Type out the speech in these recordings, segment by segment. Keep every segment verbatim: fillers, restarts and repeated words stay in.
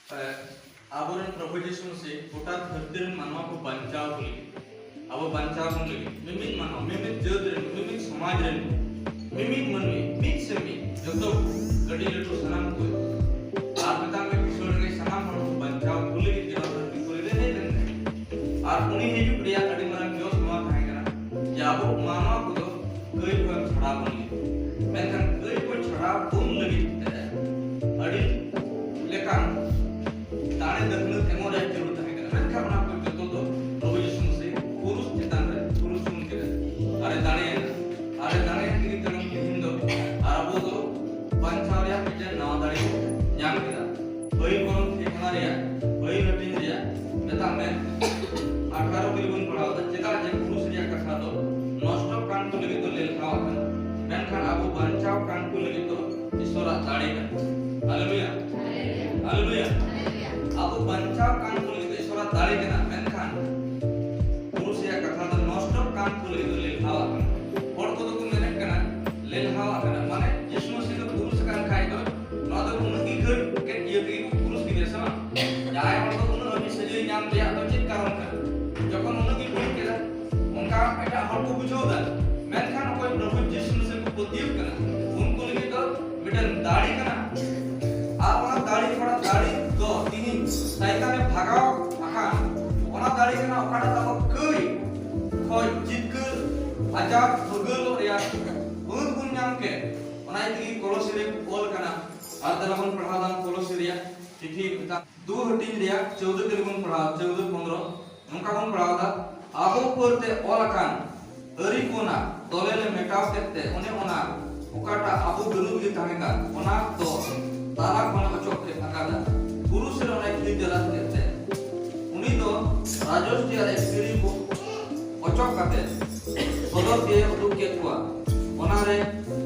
ᱟᱵᱚᱨᱮᱱ ᱯᱨᱚᱵᱷᱩ ᱡᱤᱥᱩ ᱢᱟᱹᱥᱤ ᱜᱚᱴᱟ ᱫᱷᱟᱹᱨᱛᱤ ᱨᱮᱱ ᱢᱟᱱᱣᱟ ᱠᱚ ᱵᱟᱧᱪᱟᱣ ᱠᱚ ᱞᱟᱹᱜᱤᱫ, ᱟᱵᱚ ᱵᱟᱧᱪᱟᱣ ᱵᱚᱱ ᱞᱟᱹᱜᱤᱫ, ᱢᱤᱢᱤᱫ ᱢᱟᱱᱣᱟ, ᱢᱤᱢᱤᱫ ᱡᱟᱹᱛ ᱨᱮᱱ, ᱢᱤᱢᱤᱫ ᱥᱚᱢᱟᱡᱽ ᱨᱮᱱ, ᱢᱤᱢᱤᱫ ᱢᱟᱹᱱᱢᱤ, ᱢᱤᱫ ᱥᱮ ᱢᱤᱫ, ᱡᱚᱛᱚ ᱠᱚ, ᱠᱟᱹᱴᱤᱡ ᱞᱟᱹᱴᱩ ᱥᱟᱱᱟᱢ ᱠᱚ, ᱟᱨ ᱢᱮᱛᱟᱜ ᱢᱮ ᱠᱤᱥᱳᱨ ᱨᱮᱸᱜᱮᱡ ᱥᱟᱱᱟᱢ ᱦᱚᱲ ᱠᱚ ᱵᱟᱧᱪᱟᱣ ᱠᱚ ᱞᱟᱹᱜᱤᱫ ᱜᱮ ᱱᱚᱣᱟ ᱫᱷᱟᱹᱨᱛᱤ ᱯᱩᱨᱤ ᱨᱮ ᱦᱮᱡ ᱞᱮᱱ ᱛᱟᱦᱮᱸᱫ᱾ ᱟᱨ ᱩᱱᱤ ᱦᱤᱡᱩᱜ ᱨᱮᱭᱟᱜ ᱟᱹᱰᱤ ᱢᱟᱨᱟᱝ ᱡᱚᱥ ᱱᱚᱣᱟ ᱛᱟᱦᱮᱸ ᱠᱟᱱᱟ ᱡᱮ ᱟᱵᱚ ᱢᱟᱱᱣᱟ ᱠᱚᱫᱚ ᱠᱟᱹᱭ ᱠᱷᱚᱱ ᱪᱷᱟᱲᱟᱣ ᱵᱚᱱ ᱞᱟᱹᱜᱤᱫ᱾ ᱢᱮᱱᱠᱷᱟᱱ ᱠᱟᱹᱭ ᱠᱷᱚᱱ ᱪᱷᱟᱲᱟᱣ ᱵᱚᱱ ᱞᱟᱹᱜᱤᱫ ᱛᱮ ᱟᱹᱰᱤ ᱞᱮᱠᱟᱱ ᱫᱟᱲᱮ ᱫᱟᱹᱠᱷᱞᱟᱹ ᱮᱢᱚᱜ ᱨᱮᱭᱟᱜ ᱡᱟᱹᱨᱩᱲ ᱛᱟᱦᱮᱸ ᱠᱟᱱᱟ᱾ ᱢᱮᱱᱠᱷᱟᱱ ᱚᱱᱟ ᱠᱚ ᱡᱚᱛᱚ ᱫᱚ ᱯᱨᱚᱵᱷᱩ ᱭᱤᱥᱩ ᱢᱟᱹᱥᱤ ᱠᱨᱩᱥ ᱪᱮᱛᱟᱱ ᱨᱮ ᱠᱨᱩᱥ ᱥᱩᱱ ᱠᱮᱫᱟ᱾ ᱟᱨᱮ ᱫᱟᱲᱮᱭᱮᱱᱟ᱾ ᱟᱨᱮ ᱫᱟᱲᱮᱭᱮᱱ ᱛᱮᱜᱮ ᱛᱮᱢᱚᱱ ᱛᱮᱦᱮᱧ ᱫᱚ ᱟᱨ ᱟᱵᱚ ᱫᱚ ᱵᱟᱧᱪᱟᱣ ᱨᱮᱭᱟᱜ ᱢᱤᱫᱴᱮᱱ ᱱᱟᱣᱟ ᱫᱟᱲᱮ ᱵᱚᱱ ᱧᱟᱢ ᱠᱮᱫᱟ᱾ ᱦᱟᱹᱭ ᱠᱚᱨᱚᱱ ᱛᱷᱤᱭᱟᱹ ᱠᱷᱟᱱᱟ ᱨᱮᱭᱟᱜ, ᱦᱟᱹᱭ ᱦᱟᱹᱴᱤᱧ ᱨᱮᱭᱟᱜ, ᱢᱮᱛᱟᱜ ᱢᱮ, ᱟᱴᱷᱟᱨᱚ ᱠᱩᱲᱤ ᱵᱚᱱ ᱯᱟᱲᱦᱟᱣ ᱮᱫᱟ, ᱪᱮᱫᱟᱜ ᱡᱮ ᱠᱨᱩᱥ ᱨᱮᱭᱟᱜ ᱠᱟᱛᱷᱟ ᱫᱚ ᱱᱚᱥᱴᱚ ᱠᱟᱱ ᱠᱚ ᱞᱟᱹᱜᱤᱫ ᱫᱚ ᱞᱮᱞᱦᱟᱣ ᱟᱠᱟᱱᱟ, ᱢᱮᱱᱠᱷᱟᱱ ᱟᱵᱚ ᱵᱟᱧᱪᱟᱣ ᱠᱟᱱ ᱠᱚ ᱞᱟᱹᱜᱤᱫ ᱫᱚ ᱤᱥᱚᱨᱟᱜ ᱫᱟᱲᱮ ᱠᱟᱱᱟ᱾ ᱦᱟᱞᱮᱞᱩᱭᱟ, ᱦᱟᱞᱮᱞᱩᱭᱟ᱾ ᱟᱵᱚ ᱵᱟᱧᱪᱟᱣ ᱠᱟᱱ ᱠᱚ ᱞᱟᱹᱜᱤᱫ ᱫᱚ ᱤᱥᱚᱨᱟᱜ ᱫᱟᱲᱮ ᱠᱟᱱᱟ, ᱢᱮᱱᱠᱷᱟᱱ ᱠᱨᱩᱥ ᱨᱮᱭᱟᱜ ᱠᱟᱛᱷᱟ ᱫᱚ ᱱᱚᱥᱴᱚ ᱠᱟᱱ ᱠᱚ ᱞᱟᱹᱜᱤᱫ ᱫᱚ ᱞᱮᱞᱦᱟᱣ ᱟᱠᱟᱱᱟ᱾ ᱦᱚᱲ ᱠᱚᱫᱚ ᱠᱚ ᱢᱮᱱᱮᱫ ᱠᱟᱱᱟ ᱞᱮᱞᱦᱟᱣ ᱟᱠᱟᱱᱟ, ᱢᱟᱱᱮ ᱡᱤᱥᱩ ᱢᱟᱹᱥᱤ ᱫᱚ ᱠᱨᱩᱥ ᱟᱠᱟᱱ ᱠᱷᱟᱡ ᱫᱚ ᱱᱚᱣᱟ ᱫᱚ ᱩᱱᱟᱹᱜ ᱜᱮ ᱜᱷᱟᱹᱲ ᱠᱮᱫ ᱤᱭᱟᱹ ᱛᱮᱜᱮ ᱠᱚ ᱠᱨᱩᱥ ᱠᱮᱫᱮᱭᱟ ᱥᱮ ᱵᱟᱝ? ᱡᱟᱦᱟᱸᱭ ᱦᱚᱲ ᱫᱚ ᱩᱱᱟᱹᱜ ᱦᱟᱹᱵᱤᱡ ᱥᱟᱹᱡᱟᱹᱭ ᱧᱟᱢ ᱨᱮᱭᱟᱜ ᱫᱚ ᱪᱮᱫ ᱠᱟᱨᱚᱱ ᱠᱟᱱᱟ? ᱡᱚᱠᱷᱚᱱ ᱩᱱᱟᱹᱜ ᱜᱮ ᱜᱷᱟᱹᱲ ᱠᱮᱫᱟ, ᱚᱱᱠᱟ ᱮᱴᱟᱜ ᱦᱚᱲ ᱠᱚ ᱵᱩᱡᱷᱟᱹᱣ ᱫᱟ, ᱢᱮᱱᱠᱷᱟᱱ ᱚᱠᱚᱭ ᱯᱨᱚᱵᱷᱩ ᱡᱤᱥᱩ ᱢᱟᱹᱥᱤ ᱠᱚ ᱯᱟᱹᱛᱭᱟᱹᱣ ᱠᱟᱱᱟ, ᱩᱱᱠᱩ ᱞᱟᱹᱜᱤᱫ ᱫᱚ ᱢᱤᱫᱴᱮᱱ ᱫᱟᱲᱮ ᱠᱟᱱᱟ᱾ ᱟᱨ ᱚᱱᱟ ᱫᱟᱲᱮ, ᱛᱷᱚᱲᱟ ᱫᱟᱲᱮ ᱫᱚ ᱛᱤᱦᱤᱧ ᱥᱟᱭᱛᱟᱱᱮ ᱵᱷᱟᱜᱟᱣ ᱟᱠᱟᱱ, ᱚᱱᱟ ᱫᱟᱲᱮ ᱠᱟᱱᱟ ᱚᱠᱟᱴᱟᱜ ᱟᱵᱚ ᱠᱟᱹᱭ ᱠᱷᱚᱡ ᱡᱤᱛᱠᱟᱹᱨ, ᱟᱡᱟᱫ, ᱯᱷᱩᱨᱜᱟᱹᱞᱚᱜ ᱨᱮᱭᱟᱜ ᱟᱹᱱ ᱵᱚᱱ ᱧᱟᱢ ᱠᱮᱫ᱾ ᱚᱱᱟ ᱤᱭᱟᱹ ᱛᱮᱜᱮ ᱠᱚᱞᱚᱥᱤ ᱨᱮ ᱚᱞ ᱠᱟᱱᱟ᱾ ᱟᱨ ᱛᱮᱞᱟ ᱵᱚᱱ ᱯᱟᱲᱦᱟᱣ ᱫᱟ ᱠᱚᱞᱚᱥᱤ ᱨᱮᱭᱟᱜ ᱪᱤᱴᱷᱤ ᱢᱤᱫᱴᱟᱝ ᱫᱩ ᱦᱟᱹᱴᱤᱧ ᱨᱮᱭᱟᱜ ᱪᱳᱣᱫᱟᱹ ᱛᱮᱜᱮ ᱵᱚᱱ ᱯᱟᱲᱦᱟᱣ, ᱪᱳᱣᱫᱟᱹ ᱯᱚᱱᱫᱽᱨᱚ᱾ ᱱᱚᱝᱠᱟ ᱵᱚᱱ ᱯᱟᱲᱦᱟᱣ ᱫᱟ, ᱟᱵᱚ ᱩᱯᱚᱨ ᱛᱮ ᱚᱞ ᱟᱠᱟᱱ ᱟᱹᱨᱤ ᱠᱚ ᱚᱱᱟ ᱫᱚᱞᱮ ᱞᱮ ᱢᱮᱴᱟᱣ ᱠᱮᱫ ᱛᱮ, ᱚᱱᱮ ᱚᱱᱟ ᱚᱠᱟᱴᱟᱜ ᱟᱵᱚ ᱵᱤᱨᱩᱫᱷ ᱜᱮ ᱛᱟᱦᱮᱸ ᱠᱟᱱ, ᱚᱱᱟ ᱫᱚ ᱛᱟᱞᱟ ᱠᱷᱚᱱ ᱚᱪᱚᱜ ᱠᱮᱫ ᱟᱠᱟᱫᱟ᱾ ᱠᱨᱩᱥ ᱨᱮ ᱚᱱᱟᱭ ᱠᱷᱤᱞ ᱡᱟᱞᱟᱫ ᱠᱮᱫ ᱛᱮ, ᱩᱱᱤ ᱫᱚ ᱨᱟᱡᱚᱥ ᱛᱮᱭᱟᱨ ᱮᱠᱥᱤᱨᱤ ᱠᱚ ᱚᱪᱚᱜ ᱠᱟᱛᱮ ᱥᱚᱫᱚᱨ ᱛᱮ ᱩᱫᱩᱜ ᱠᱮᱫ ᱠᱚᱣᱟ᱾ ᱚᱱᱟᱨᱮ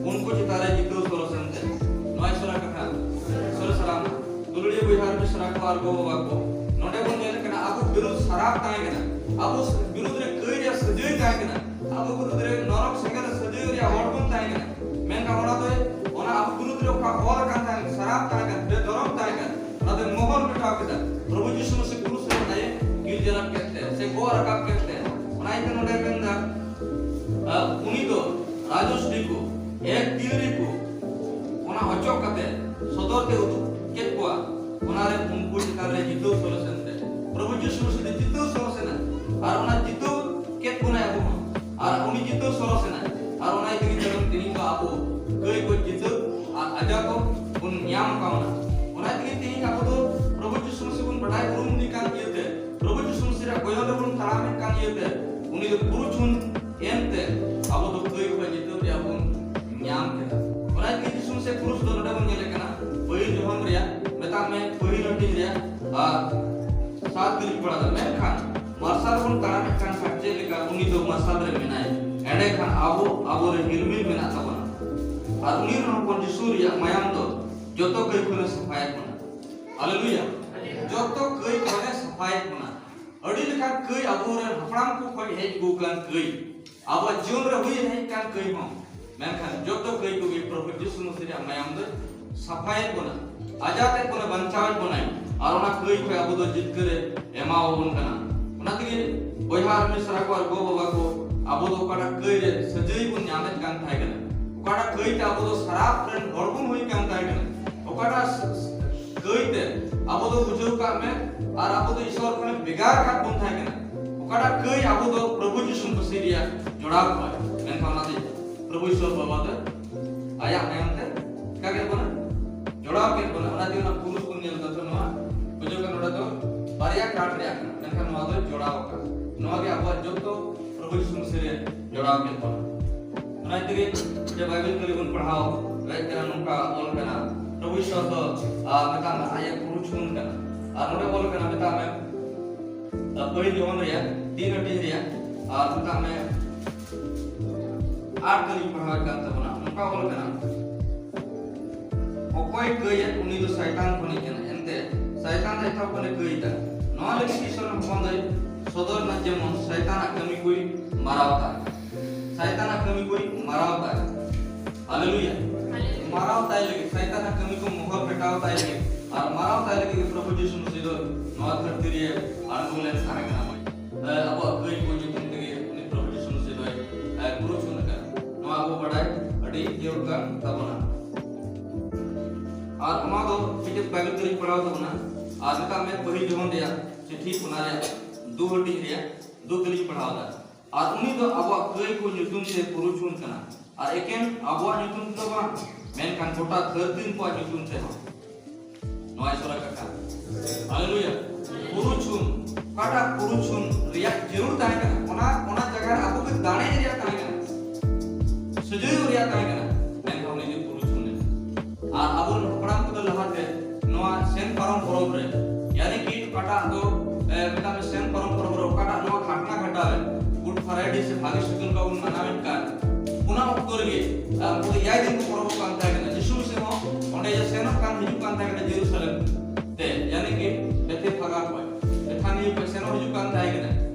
ᱩᱱᱠᱩ ᱪᱮᱛᱟᱱ ᱨᱮ ᱡᱤᱛᱟᱹᱣ ᱥᱚᱨᱚᱥ ᱮᱱᱛᱮ᱾ ᱱᱚᱣᱟ ᱤᱥᱚᱨᱟᱜ ᱠᱟᱛᱷᱟ᱾ ᱥᱚᱨᱮ ᱥᱟᱞᱟᱢ᱾ ᱫᱩᱞᱟᱹᱲᱤᱭᱟᱹ ᱵᱚᱭᱦᱟ ᱟᱨ ᱢᱤᱥᱨᱟ ᱠᱚ ᱟᱨ ᱜᱚ ᱵᱟᱵᱟ ᱠᱚ, ᱱᱚᱰᱮ ᱵᱚᱱ ᱧᱮᱞ ᱠᱟᱱᱟ ᱟᱵᱚ ᱵᱤᱨᱩᱫᱷ ᱥᱟᱨᱟᱯ ᱛᱟᱦᱮᱸ ᱠᱟᱱᱟ᱾ ᱟᱵᱚ ᱵᱤᱨᱩᱫᱷ ᱨᱮ ᱠᱟᱹᱭ ᱨᱮᱭᱟᱜ ᱥᱟᱹᱡᱟᱹᱭ ᱛᱟᱦᱮᱸ ᱠᱟᱱᱟ᱾ ᱟᱵᱚ ᱵᱤᱨᱩᱫᱷ ᱨᱮ ᱱᱚᱨᱚᱠ ᱥᱮᱸᱜᱮᱞ ᱨᱮ ᱥᱟᱹᱡᱟᱹᱭ ᱨᱮᱭᱟᱜ ᱦᱚᱲ ᱵᱚᱱ ᱛᱟᱦᱮᱸ ᱠᱟᱱᱟ᱾ ᱢᱮᱱᱠᱷᱟᱱ ᱚᱱᱟ ᱫᱚ, ᱚᱱᱟ ᱟᱵᱚ ᱵᱤᱨᱩᱫᱷ ᱨᱮ ᱚᱠᱟ ᱚᱞ ᱟᱠᱟᱱ ᱛᱟᱦᱮᱸ, ᱥᱟᱨᱟᱯ ᱛᱟᱦᱮᱸ ᱠᱟᱱᱟ, ᱵᱮᱫᱷᱚᱨᱚᱢ ᱛᱟᱦᱮᱸ ᱠᱟᱱᱟ, ᱚᱱᱟ ᱫᱚ ᱢᱚᱦᱚᱨ ᱨᱟᱠᱟᱵ ᱠᱮᱫᱟ᱾ ᱯᱨᱚᱵᱷᱩ ᱡᱤᱥᱩ ᱢᱟᱥᱤ ᱠᱨᱩᱥ ᱨᱮ ᱚᱱᱟᱭ ᱜᱤᱨᱡᱟᱹ ᱨᱟᱠᱟᱵ ᱠᱮᱫ ᱛᱮ ᱥᱮ ᱜᱚᱜ ᱨᱟᱠᱟᱵ ᱠᱮᱫ ᱛᱮ, ᱚᱱᱟ ᱤᱭᱟᱹᱛᱮ ᱱᱚᱰᱮ ᱢᱮᱱᱫᱟ, ᱟᱨ ᱩᱱᱤ ᱫᱚ ᱨᱟᱡᱚᱥ ᱰᱤᱠᱩ, ᱮᱠ ᱛᱤᱨᱤᱠᱩ, ᱚᱱᱟ ᱚᱪᱚᱜ ᱠᱟᱛᱮ ᱥᱚᱫᱚᱨ ᱛᱮ ᱩᱫᱩᱜ ᱠᱮᱫ ᱠᱚᱣᱟ᱾ ᱚᱱᱟᱨᱮ ᱩᱱᱠᱩ ᱪᱮᱛᱟᱱ ᱨᱮ ᱡᱤᱛᱟᱹᱣ ᱥᱚᱨᱮᱥ ᱮᱱᱛᱮ, ᱯᱨᱚᱵᱷᱩ ᱡᱤᱥᱩ ᱢᱟᱥᱤ ᱫᱚ ᱡᱤᱛᱟᱹᱣ ᱥᱚᱨᱮᱥ ᱮᱱᱟ᱾ ᱟᱨ ᱚᱱᱟ ᱡᱤᱛᱟᱹᱣ ᱠᱮᱫ ᱵᱚᱱᱟᱭ ᱟᱵᱚ ᱦᱚᱸ᱾ ᱟᱨ ᱩᱱᱤ ᱡᱤᱛᱟᱹᱣ ᱥᱚᱨᱮᱥ ᱮᱱᱟᱭ᱾ ᱟᱨ ᱚᱱᱟ ᱤᱫᱤ ᱠᱟᱛᱮ ᱛᱮᱦᱮᱧ ᱫᱚ ᱟᱵᱚ ᱠᱟᱹᱭ ᱠᱚ ᱡᱤᱛᱟᱹᱣ ᱟᱨ ᱟᱡᱟᱫ ᱵᱚᱱ ᱧᱟᱢ ᱠᱟᱣᱱᱟ᱾ ᱚᱱᱟ ᱛᱮᱜᱮ ᱛᱮᱦᱮᱧ ᱟᱵᱚ ᱫᱚ ᱯᱨᱚᱵᱷᱩ ᱡᱤᱥᱩ ᱢᱟᱥᱤ ᱵᱚᱱ ᱵᱟᱰᱟᱭ ᱩᱨᱩᱢ ᱤᱫᱤ ᱠᱟᱱ ᱤᱭᱟᱹᱛᱮ, ᱯᱨᱚᱵᱷᱩ ᱡᱤᱥᱩ ᱢᱟᱥᱤ ᱨᱮᱭᱟᱜ ᱜᱚᱭᱚᱱ ᱨᱮᱵᱚᱱ ᱛᱟᱲᱟᱢᱮᱫ ᱠᱟᱱ ᱤᱭᱟᱹᱛᱮ, ᱩᱱᱤ ᱫᱚ ᱠᱨᱩᱥ ᱦᱚᱸ ᱮᱱᱛᱮ ᱟᱵᱚ ᱫᱚ ᱠᱟᱹᱭ ᱠᱷᱚᱱ ᱡᱤᱛᱟᱹᱣ ᱨᱮᱭᱟᱜ ᱵᱚᱱ ᱧᱟᱢ ᱠᱮᱫᱟ᱾ ᱚᱱᱟ ᱛᱮᱜᱮ ᱡᱤᱥᱩ ᱢᱟᱥᱤ ᱠᱨᱩᱥ ᱫᱚ ᱱᱚᱰᱮ ᱵᱚᱱ ᱧᱮᱞᱮᱫ ᱠᱟᱱᱟ, ᱯᱟᱹᱦᱤᱞ ᱡᱚᱦᱚᱱ ᱨᱮᱭᱟᱜ, ᱢᱮᱛᱟᱜ ᱢᱮ, ᱯᱟᱹᱦᱤᱞ ᱦᱟᱹᱴᱤᱧ ᱨᱮᱭᱟᱜ ᱟᱨ ᱥᱟᱛ ᱜᱮᱞᱤᱧ ᱯᱟᱲᱦᱟᱣ ᱫᱟ, ᱢᱮᱱᱠᱷᱟᱱ ᱢᱟᱨᱥᱟᱞ ᱵᱚᱱ ᱛᱟᱲᱟᱢᱮᱫ ᱠᱟᱱ ᱠᱷᱟᱱ ᱪᱮᱫ ᱞᱮᱠᱟ ᱩᱱᱤ ᱫᱚ ᱢᱟᱨᱥᱟᱞ ᱨᱮ ᱢᱮᱱᱟᱭ, ᱮᱸᱰᱮᱠᱷᱟᱱ ᱟᱵᱚ, ᱟᱵᱚ ᱨᱮ ᱦᱤᱨᱢᱤᱞ ᱢᱮᱱᱟᱜ ᱛᱟᱵᱚᱱᱟ᱾ ᱟᱨ ᱩᱱᱤ ᱨᱮᱱ ᱦᱚᱯᱚᱱ ᱡᱤᱥᱩ ᱨᱮᱭᱟᱜ ᱢᱟᱭᱟᱢ ᱫᱚ ᱡᱚᱛᱚ ᱠᱟᱹᱭ ᱠᱷᱚᱱᱮ ᱥᱟᱯᱷᱟᱭᱮᱫ ᱵᱚᱱᱟ᱾ ᱦᱟᱞᱮᱞᱩᱭᱟ᱾ ᱡᱚᱛᱚ ᱠᱟᱹᱭ ᱠᱷᱚᱱᱮ ᱥᱟᱯᱷᱟᱭᱮᱫ ᱵᱚᱱᱟ᱾ ᱟᱹᱰᱤ ᱞᱮᱠᱟᱱ ᱠᱟᱹᱭ ᱟᱵᱚ ᱨᱮᱱ ᱦᱟᱯᱲᱟᱢ ᱠᱚ ᱠᱷᱚᱱ ᱦᱮᱡ ᱟᱹᱜᱩ ᱟᱠᱟᱱ ᱠᱟᱹᱭ, ᱟᱵᱚᱣᱟᱜ ᱡᱤᱭᱚᱱ ᱨᱮ ᱦᱩᱭ ᱦᱮᱡ ᱟᱠᱟᱱ ᱠᱟᱹᱭ ᱦᱚᱸ, ᱢᱮᱱᱠᱷᱟᱱ ᱡᱚᱛᱚ ᱠᱟᱹᱭ ᱠᱚᱜᱮ ᱯᱨᱚᱵᱷᱩ ᱡᱤᱥᱩ ᱢᱟᱥᱤ ᱨᱮᱭᱟᱜ ᱢᱟᱭᱟᱢ ᱫᱚᱭ ᱥᱟᱯᱷᱟᱭᱮᱫ ᱵᱚᱱᱟ, ᱟᱡᱟᱫᱮᱫ ᱵᱚᱱᱟ, ᱵᱟᱧᱪᱟᱣᱮᱫ ᱵᱚᱱᱟᱭ᱾ ᱟᱨ ᱚᱱᱟ ᱠᱟᱹᱭ ᱠᱷᱚᱱ ᱟᱵᱚ ᱫᱚ ᱡᱤᱛᱠᱟᱹᱨᱮ ᱮᱢᱟᱣᱟᱵᱚᱱ ᱠᱟᱱᱟ᱾ ᱚᱱᱟ ᱛᱮᱜᱮ ᱵᱚᱭᱦᱟ ᱟᱨ ᱢᱤᱥᱨᱟ ᱠᱚ ᱟᱨ ᱜᱚ ᱵᱟᱵᱟ ᱠᱚ, ᱟᱵᱚ ᱫᱚ ᱚᱠᱟᱴᱟᱜ ᱠᱟᱹᱭ ᱨᱮ ᱥᱟᱹᱡᱟᱹᱭ ᱵᱚᱱ ᱧᱟᱢᱮᱫ ᱠᱟᱱ ᱛᱟᱦᱮᱸ ᱠᱟᱱᱟ, ᱚᱠᱟᱴᱟᱜ ᱠᱟᱹᱭ ᱛᱮ ᱟᱵᱚ ᱫᱚ ᱥᱟᱨᱟᱯ ᱨᱮᱱ ᱦᱚᱲ ᱵᱚᱱ ᱦᱩᱭ ᱠᱟᱱ ᱛᱟᱦᱮᱸ ᱠᱟᱱᱟ, ᱚᱠᱟᱴᱟᱜ ᱠᱟᱹᱭ ᱛᱮ ᱟᱵᱚ ᱫᱚ ᱵᱩᱡᱷᱟᱹᱣ ᱠᱟᱜ ᱢᱮ, ᱟᱨ ᱟᱵᱚ ᱫᱚ ᱤᱥᱚᱨ ᱠᱷᱚᱱᱮ ᱵᱷᱮᱜᱟᱨ ᱠᱟᱜ ᱵᱚᱱ ᱛᱟᱦᱮᱸ ᱠᱟᱱᱟ, ᱚᱠᱟᱴᱟᱜ ᱠᱟᱹᱭ ᱟᱵᱚ ᱫᱚ ᱯᱨᱚᱵᱷᱩ ᱡᱤᱥᱩ ᱢᱟᱥᱤ ᱨᱮᱭᱟᱜ ᱡᱚᱲᱟᱣ ᱠᱚᱣᱟᱭ, ᱢᱮᱱᱠᱷᱟᱱ ᱚᱱᱟᱛᱮ ᱯᱨᱚᱵᱷᱩ ᱤᱥᱚᱨ ᱵᱟᱵᱟ ᱫᱚ ᱟᱭᱟᱜ ᱢᱟᱭᱟᱢ ᱛᱮ ᱪᱤᱠᱟ ᱠᱮᱫ ᱵᱚᱱᱟ? ᱡᱚᱲᱟᱣ ᱠᱮᱫ ᱵᱚᱱᱟ᱾ ᱚᱱᱟ ᱛᱮᱜᱮ ᱚᱱᱟ ᱠᱩᱨᱩᱥ ᱵᱚᱱ ᱧᱮᱞ ᱮᱫᱟ᱾ ᱛᱚ ᱱᱚᱣᱟ ᱵᱩᱡᱷᱟᱹᱣ ᱠᱟᱱᱟ, ᱱᱚᱰᱮ ᱫᱚ ᱵᱟᱨᱭᱟ ᱠᱟᱴ ᱨᱮᱭᱟᱜ ᱠᱟᱱᱟ, ᱢᱮᱱᱠᱷᱟᱱ ᱱᱚᱣᱟ ᱫᱚ ᱡᱚᱲᱟᱣ ᱟᱠᱟᱱᱟ᱾ ᱱᱚᱣᱟ ᱜᱮ ᱟᱵᱚᱣᱟᱜ ᱡᱚᱛᱚ ᱯᱨᱚᱵᱷᱩ ᱡᱤᱥᱩ ᱢᱟᱥᱤ ᱨᱮ ᱡᱚᱲᱟᱣ ᱠᱮᱫ ᱵᱚᱱᱟ᱾ ᱚᱱᱟ ᱛᱮᱜᱮ ᱡᱮ ᱵᱟᱭᱵᱮᱞ ᱠᱚᱨᱮ ᱵᱚᱱ ᱯᱟᱲᱦᱟᱣ ᱫᱟᱲᱮᱭᱟᱜ ᱠᱟᱱᱟ, ᱱᱚᱝᱠᱟ ᱚᱞ ᱠᱟᱱᱟ, ᱯᱨᱚᱵᱷᱩ ᱤᱥᱚᱨ ᱫᱚ, ᱟᱨ ᱢᱮᱛᱟᱜ ᱢᱮ, ᱟᱡ ᱮ ᱠᱩᱨᱩᱥ ᱠᱷᱚᱱ ᱠᱟᱱᱟ᱾ ᱟᱨ ᱱᱚᱰᱮ ᱚᱞ ᱠᱟᱱᱟ, ᱢᱮᱛᱟᱜ ᱢᱮ, ᱯᱟᱹᱦᱤᱞ ᱡᱚᱦᱚᱱ ᱨᱮᱭᱟᱜ ᱛᱤᱱ ᱦᱟᱹᱴᱤᱧ ᱨᱮᱭᱟᱜ, ᱟᱨ ᱢᱮᱛᱟᱜ ᱢᱮ, ᱟᱴ ᱠᱟᱹᱞᱤᱧ ᱯᱟᱲᱦᱟᱣᱮᱫ ᱠᱟᱱ ᱛᱟᱵᱚᱱᱟ, ᱱᱚᱝᱠᱟ ᱚᱞ ᱠᱟᱱᱟ, ᱚᱠᱚᱭ ᱠᱟᱹᱭᱮᱫ ᱩᱱᱤ ᱫᱚ ᱥᱟᱭᱛᱟᱱ ᱠᱷᱚᱱᱤᱡ ᱠᱟᱱᱟ, ᱮᱱᱛᱮ ᱥᱟᱭᱛᱟᱱ ᱫᱚ ᱮᱛᱚᱦᱚᱵ ᱠᱷᱚᱱᱮ ᱠᱟᱹᱭ ᱮᱫᱟ᱾ ᱱᱚᱣᱟ ᱞᱟᱹᱜᱤᱫ ᱤᱥᱚᱨ ᱦᱚᱯᱚᱱ ᱫᱚᱭ ᱥᱚᱫᱚᱨ ᱮᱱᱟ, ᱡᱮᱢᱚᱱ ᱥᱟᱭᱛᱟᱱᱟᱜ ᱠᱟᱹᱢᱤ ᱠᱚᱭ ᱢᱟᱨᱟᱣ ᱛᱟᱭ᱾ ᱥᱟᱭᱛᱟᱱᱟᱜ ᱠᱟᱹᱢᱤ ᱠᱚᱭ ᱢᱟᱨᱟᱣ ᱛᱟᱭ᱾ ᱦᱟᱞᱮᱞᱩᱭᱟ᱾ ᱢᱟᱨᱟᱣ ᱛᱟᱭ ᱞᱟᱹᱜᱤᱫ, ᱥᱟᱭᱛᱟᱱᱟᱜ ᱠᱟᱹᱢᱤ ᱠᱚ ᱢᱚᱦᱚᱨ ᱢᱮᱴᱟᱣ ᱛᱟᱭ ᱞᱟᱹᱜᱤᱫ, ᱟᱨ ᱢᱟᱨᱟᱣ ᱛᱟᱭ ᱞᱟᱹᱜᱤᱫ ᱜᱮ ᱯᱨᱚᱵᱷᱩ ᱡᱤᱥᱩ ᱢᱟᱹᱥᱤ ᱫᱚ ᱱᱚᱣᱟ ᱫᱷᱟᱹᱨᱛᱤ ᱨᱮ ᱟᱬᱜᱚ ᱞᱮᱱ ᱛᱟᱦᱮᱸ ᱠᱟᱱᱟ᱾ ᱮ, ᱟᱵᱚᱣᱟᱜ ᱠᱟᱹᱭ ᱠᱚ ᱧᱩᱛᱩᱢ ᱛᱮᱜᱮ ᱩᱱᱤ ᱯᱨᱚᱵᱷᱩ ᱡᱤᱥᱩ ᱢᱟᱹᱥᱤ ᱫᱚᱭ, ᱮ, ᱠᱩᱨᱩᱪ ᱟᱠᱟᱱᱟ᱾ ᱱᱚᱣᱟ ᱟᱵᱚ ᱵᱟᱰᱟᱭ ᱟᱹᱰᱤ ᱡᱟᱹᱨᱩᱲ ᱠᱟᱱ ᱛᱟᱵᱚᱱᱟ᱾ ᱟᱨ ᱚᱱᱟ ᱫᱚ ᱢᱤᱫᱴᱮᱱ ᱵᱟᱭᱵᱮᱞ ᱛᱮᱞᱤᱧ ᱯᱟᱲᱦᱟᱣ ᱛᱟᱵᱚᱱᱟ᱾ ᱟᱨ ᱢᱮᱛᱟᱜ ᱢᱮ, ᱯᱟᱹᱦᱤᱞ ᱡᱚᱦᱚᱱ ᱨᱮᱭᱟᱜ ᱪᱤᱴᱷᱤ, ᱚᱱᱟ ᱨᱮᱭᱟᱜ ᱫᱩ ᱦᱟᱹᱴᱤᱧ ᱨᱮᱭᱟᱜ ᱫᱩ ᱛᱮᱞᱤᱧ ᱯᱟᱲᱦᱟᱣ ᱮᱫᱟ᱾ ᱟᱨ ᱩᱱᱤ ᱫᱚ ᱟᱵᱚᱣᱟᱜ ᱠᱟᱹᱭ ᱠᱚ ᱧᱩᱛᱩᱢ ᱛᱮ ᱯᱩᱨᱩᱪᱷᱩᱱ ᱠᱟᱱᱟ, ᱟᱨ ᱮᱠᱮᱱ ᱟᱵᱚᱣᱟᱜ ᱧᱩᱛᱩᱢ ᱛᱮᱫᱚ ᱵᱟᱝ, ᱢᱮᱱᱠᱷᱟᱱ ᱜᱚᱴᱟ ᱫᱷᱟᱹᱨᱛᱤ ᱠᱚᱣᱟᱜ ᱧᱩᱛᱩᱢ ᱛᱮᱦᱚᱸ᱾ ᱱᱚᱣᱟ ᱤᱥᱚᱨᱟᱜ ᱠᱟᱛᱷᱟ᱾ ᱦᱟᱞᱮᱞᱩᱭᱟ᱾ ᱯᱩᱨᱩᱪᱷᱩᱱ, ᱚᱠᱟᱴᱟᱜ ᱯᱩᱨᱩᱪᱷᱩᱱ ᱨᱮᱭᱟᱜ ᱡᱟᱹᱨᱩᱲ ᱛᱟᱦᱮᱸ ᱠᱟᱱᱟ, ᱚᱱᱟ, ᱚᱱᱟ ᱡᱟᱭᱜᱟ ᱨᱮ ᱟᱵᱚ ᱜᱮ ᱫᱟᱲᱮ ᱨᱮᱭᱟᱜ ᱛᱟᱦᱮᱸ ᱠᱟᱱᱟ, ᱥᱟᱹᱡᱟᱹᱭ ᱨᱮᱭᱟᱜ ᱛᱟᱦᱮᱸ ᱠᱟᱱᱟ, ᱢᱮᱱᱠᱷᱟᱱ ᱩᱱᱤ ᱫᱚ ᱯᱩᱨᱩᱪᱷᱩᱱ ᱞᱮᱱᱟ᱾ ᱟᱨ ᱟᱵᱚᱨᱮᱱ ᱦᱟᱯᱲᱟᱢ ᱠᱚᱫᱚ ᱞᱟᱦᱟᱛᱮ ᱱᱚᱣᱟ ᱥᱮᱱ ᱯᱟᱨᱚᱢ ᱯᱚᱨᱚᱵᱽ ᱨᱮ, ᱭᱟᱱᱤ ᱠᱤ ᱚᱠᱟᱴᱟᱜ ᱫᱚ, ᱮ, ᱢᱮᱛᱟᱜ ᱢᱮ ᱥᱮᱱ ᱯᱟᱨᱚᱢ ᱯᱚᱨᱚᱵᱽ ᱨᱮ ᱚᱠᱟᱴᱟᱜ ᱱᱚᱣᱟ ᱠᱷᱟᱴᱱᱟ ᱜᱷᱟᱴᱟ ᱨᱮ Good Friday ᱥᱮ ᱵᱷᱟᱜᱮ ᱥᱤᱛᱩᱝ ᱵᱚᱱ ᱢᱟᱱᱟᱣᱮᱫ ᱠᱟᱱ, ᱚᱱᱟ ᱚᱠᱛᱚ ᱨᱮᱜᱮ, ᱟ, ᱩᱱᱠᱩ ᱫᱚ ᱮᱭᱟᱭ ᱫᱤᱱ ᱠᱚ ᱯᱚᱨᱚᱵᱚᱜ ᱠᱟᱱ ᱛᱟᱦᱮᱸ ᱠᱟᱱᱟ᱾ ᱡᱤᱥᱩ ᱢᱟᱹᱥᱤ ᱦᱚᱸ ᱚᱸᱰᱮ ᱡᱮ ᱥᱮᱱᱚᱜ ᱠᱟᱱ, ᱦᱤᱡᱩᱜ ᱠᱟᱱ ᱛᱟᱦᱮᱸ ᱠᱟᱱᱟ ᱡᱮᱨᱩᱥᱟᱞᱮᱢ ᱛᱮ, ᱭᱟᱱᱤ ᱠᱤ ᱵᱮᱛᱷᱮᱯᱷᱟᱜᱟ ᱠᱷᱚᱱ ᱵᱮᱛᱷᱟᱱᱤᱭᱟ ᱠᱷᱚᱱ ᱥᱮᱱᱚᱜ ᱦᱤᱡᱩᱜ ᱠᱟᱱ ᱛᱟᱦᱮᱸ ᱠᱟᱱᱟ᱾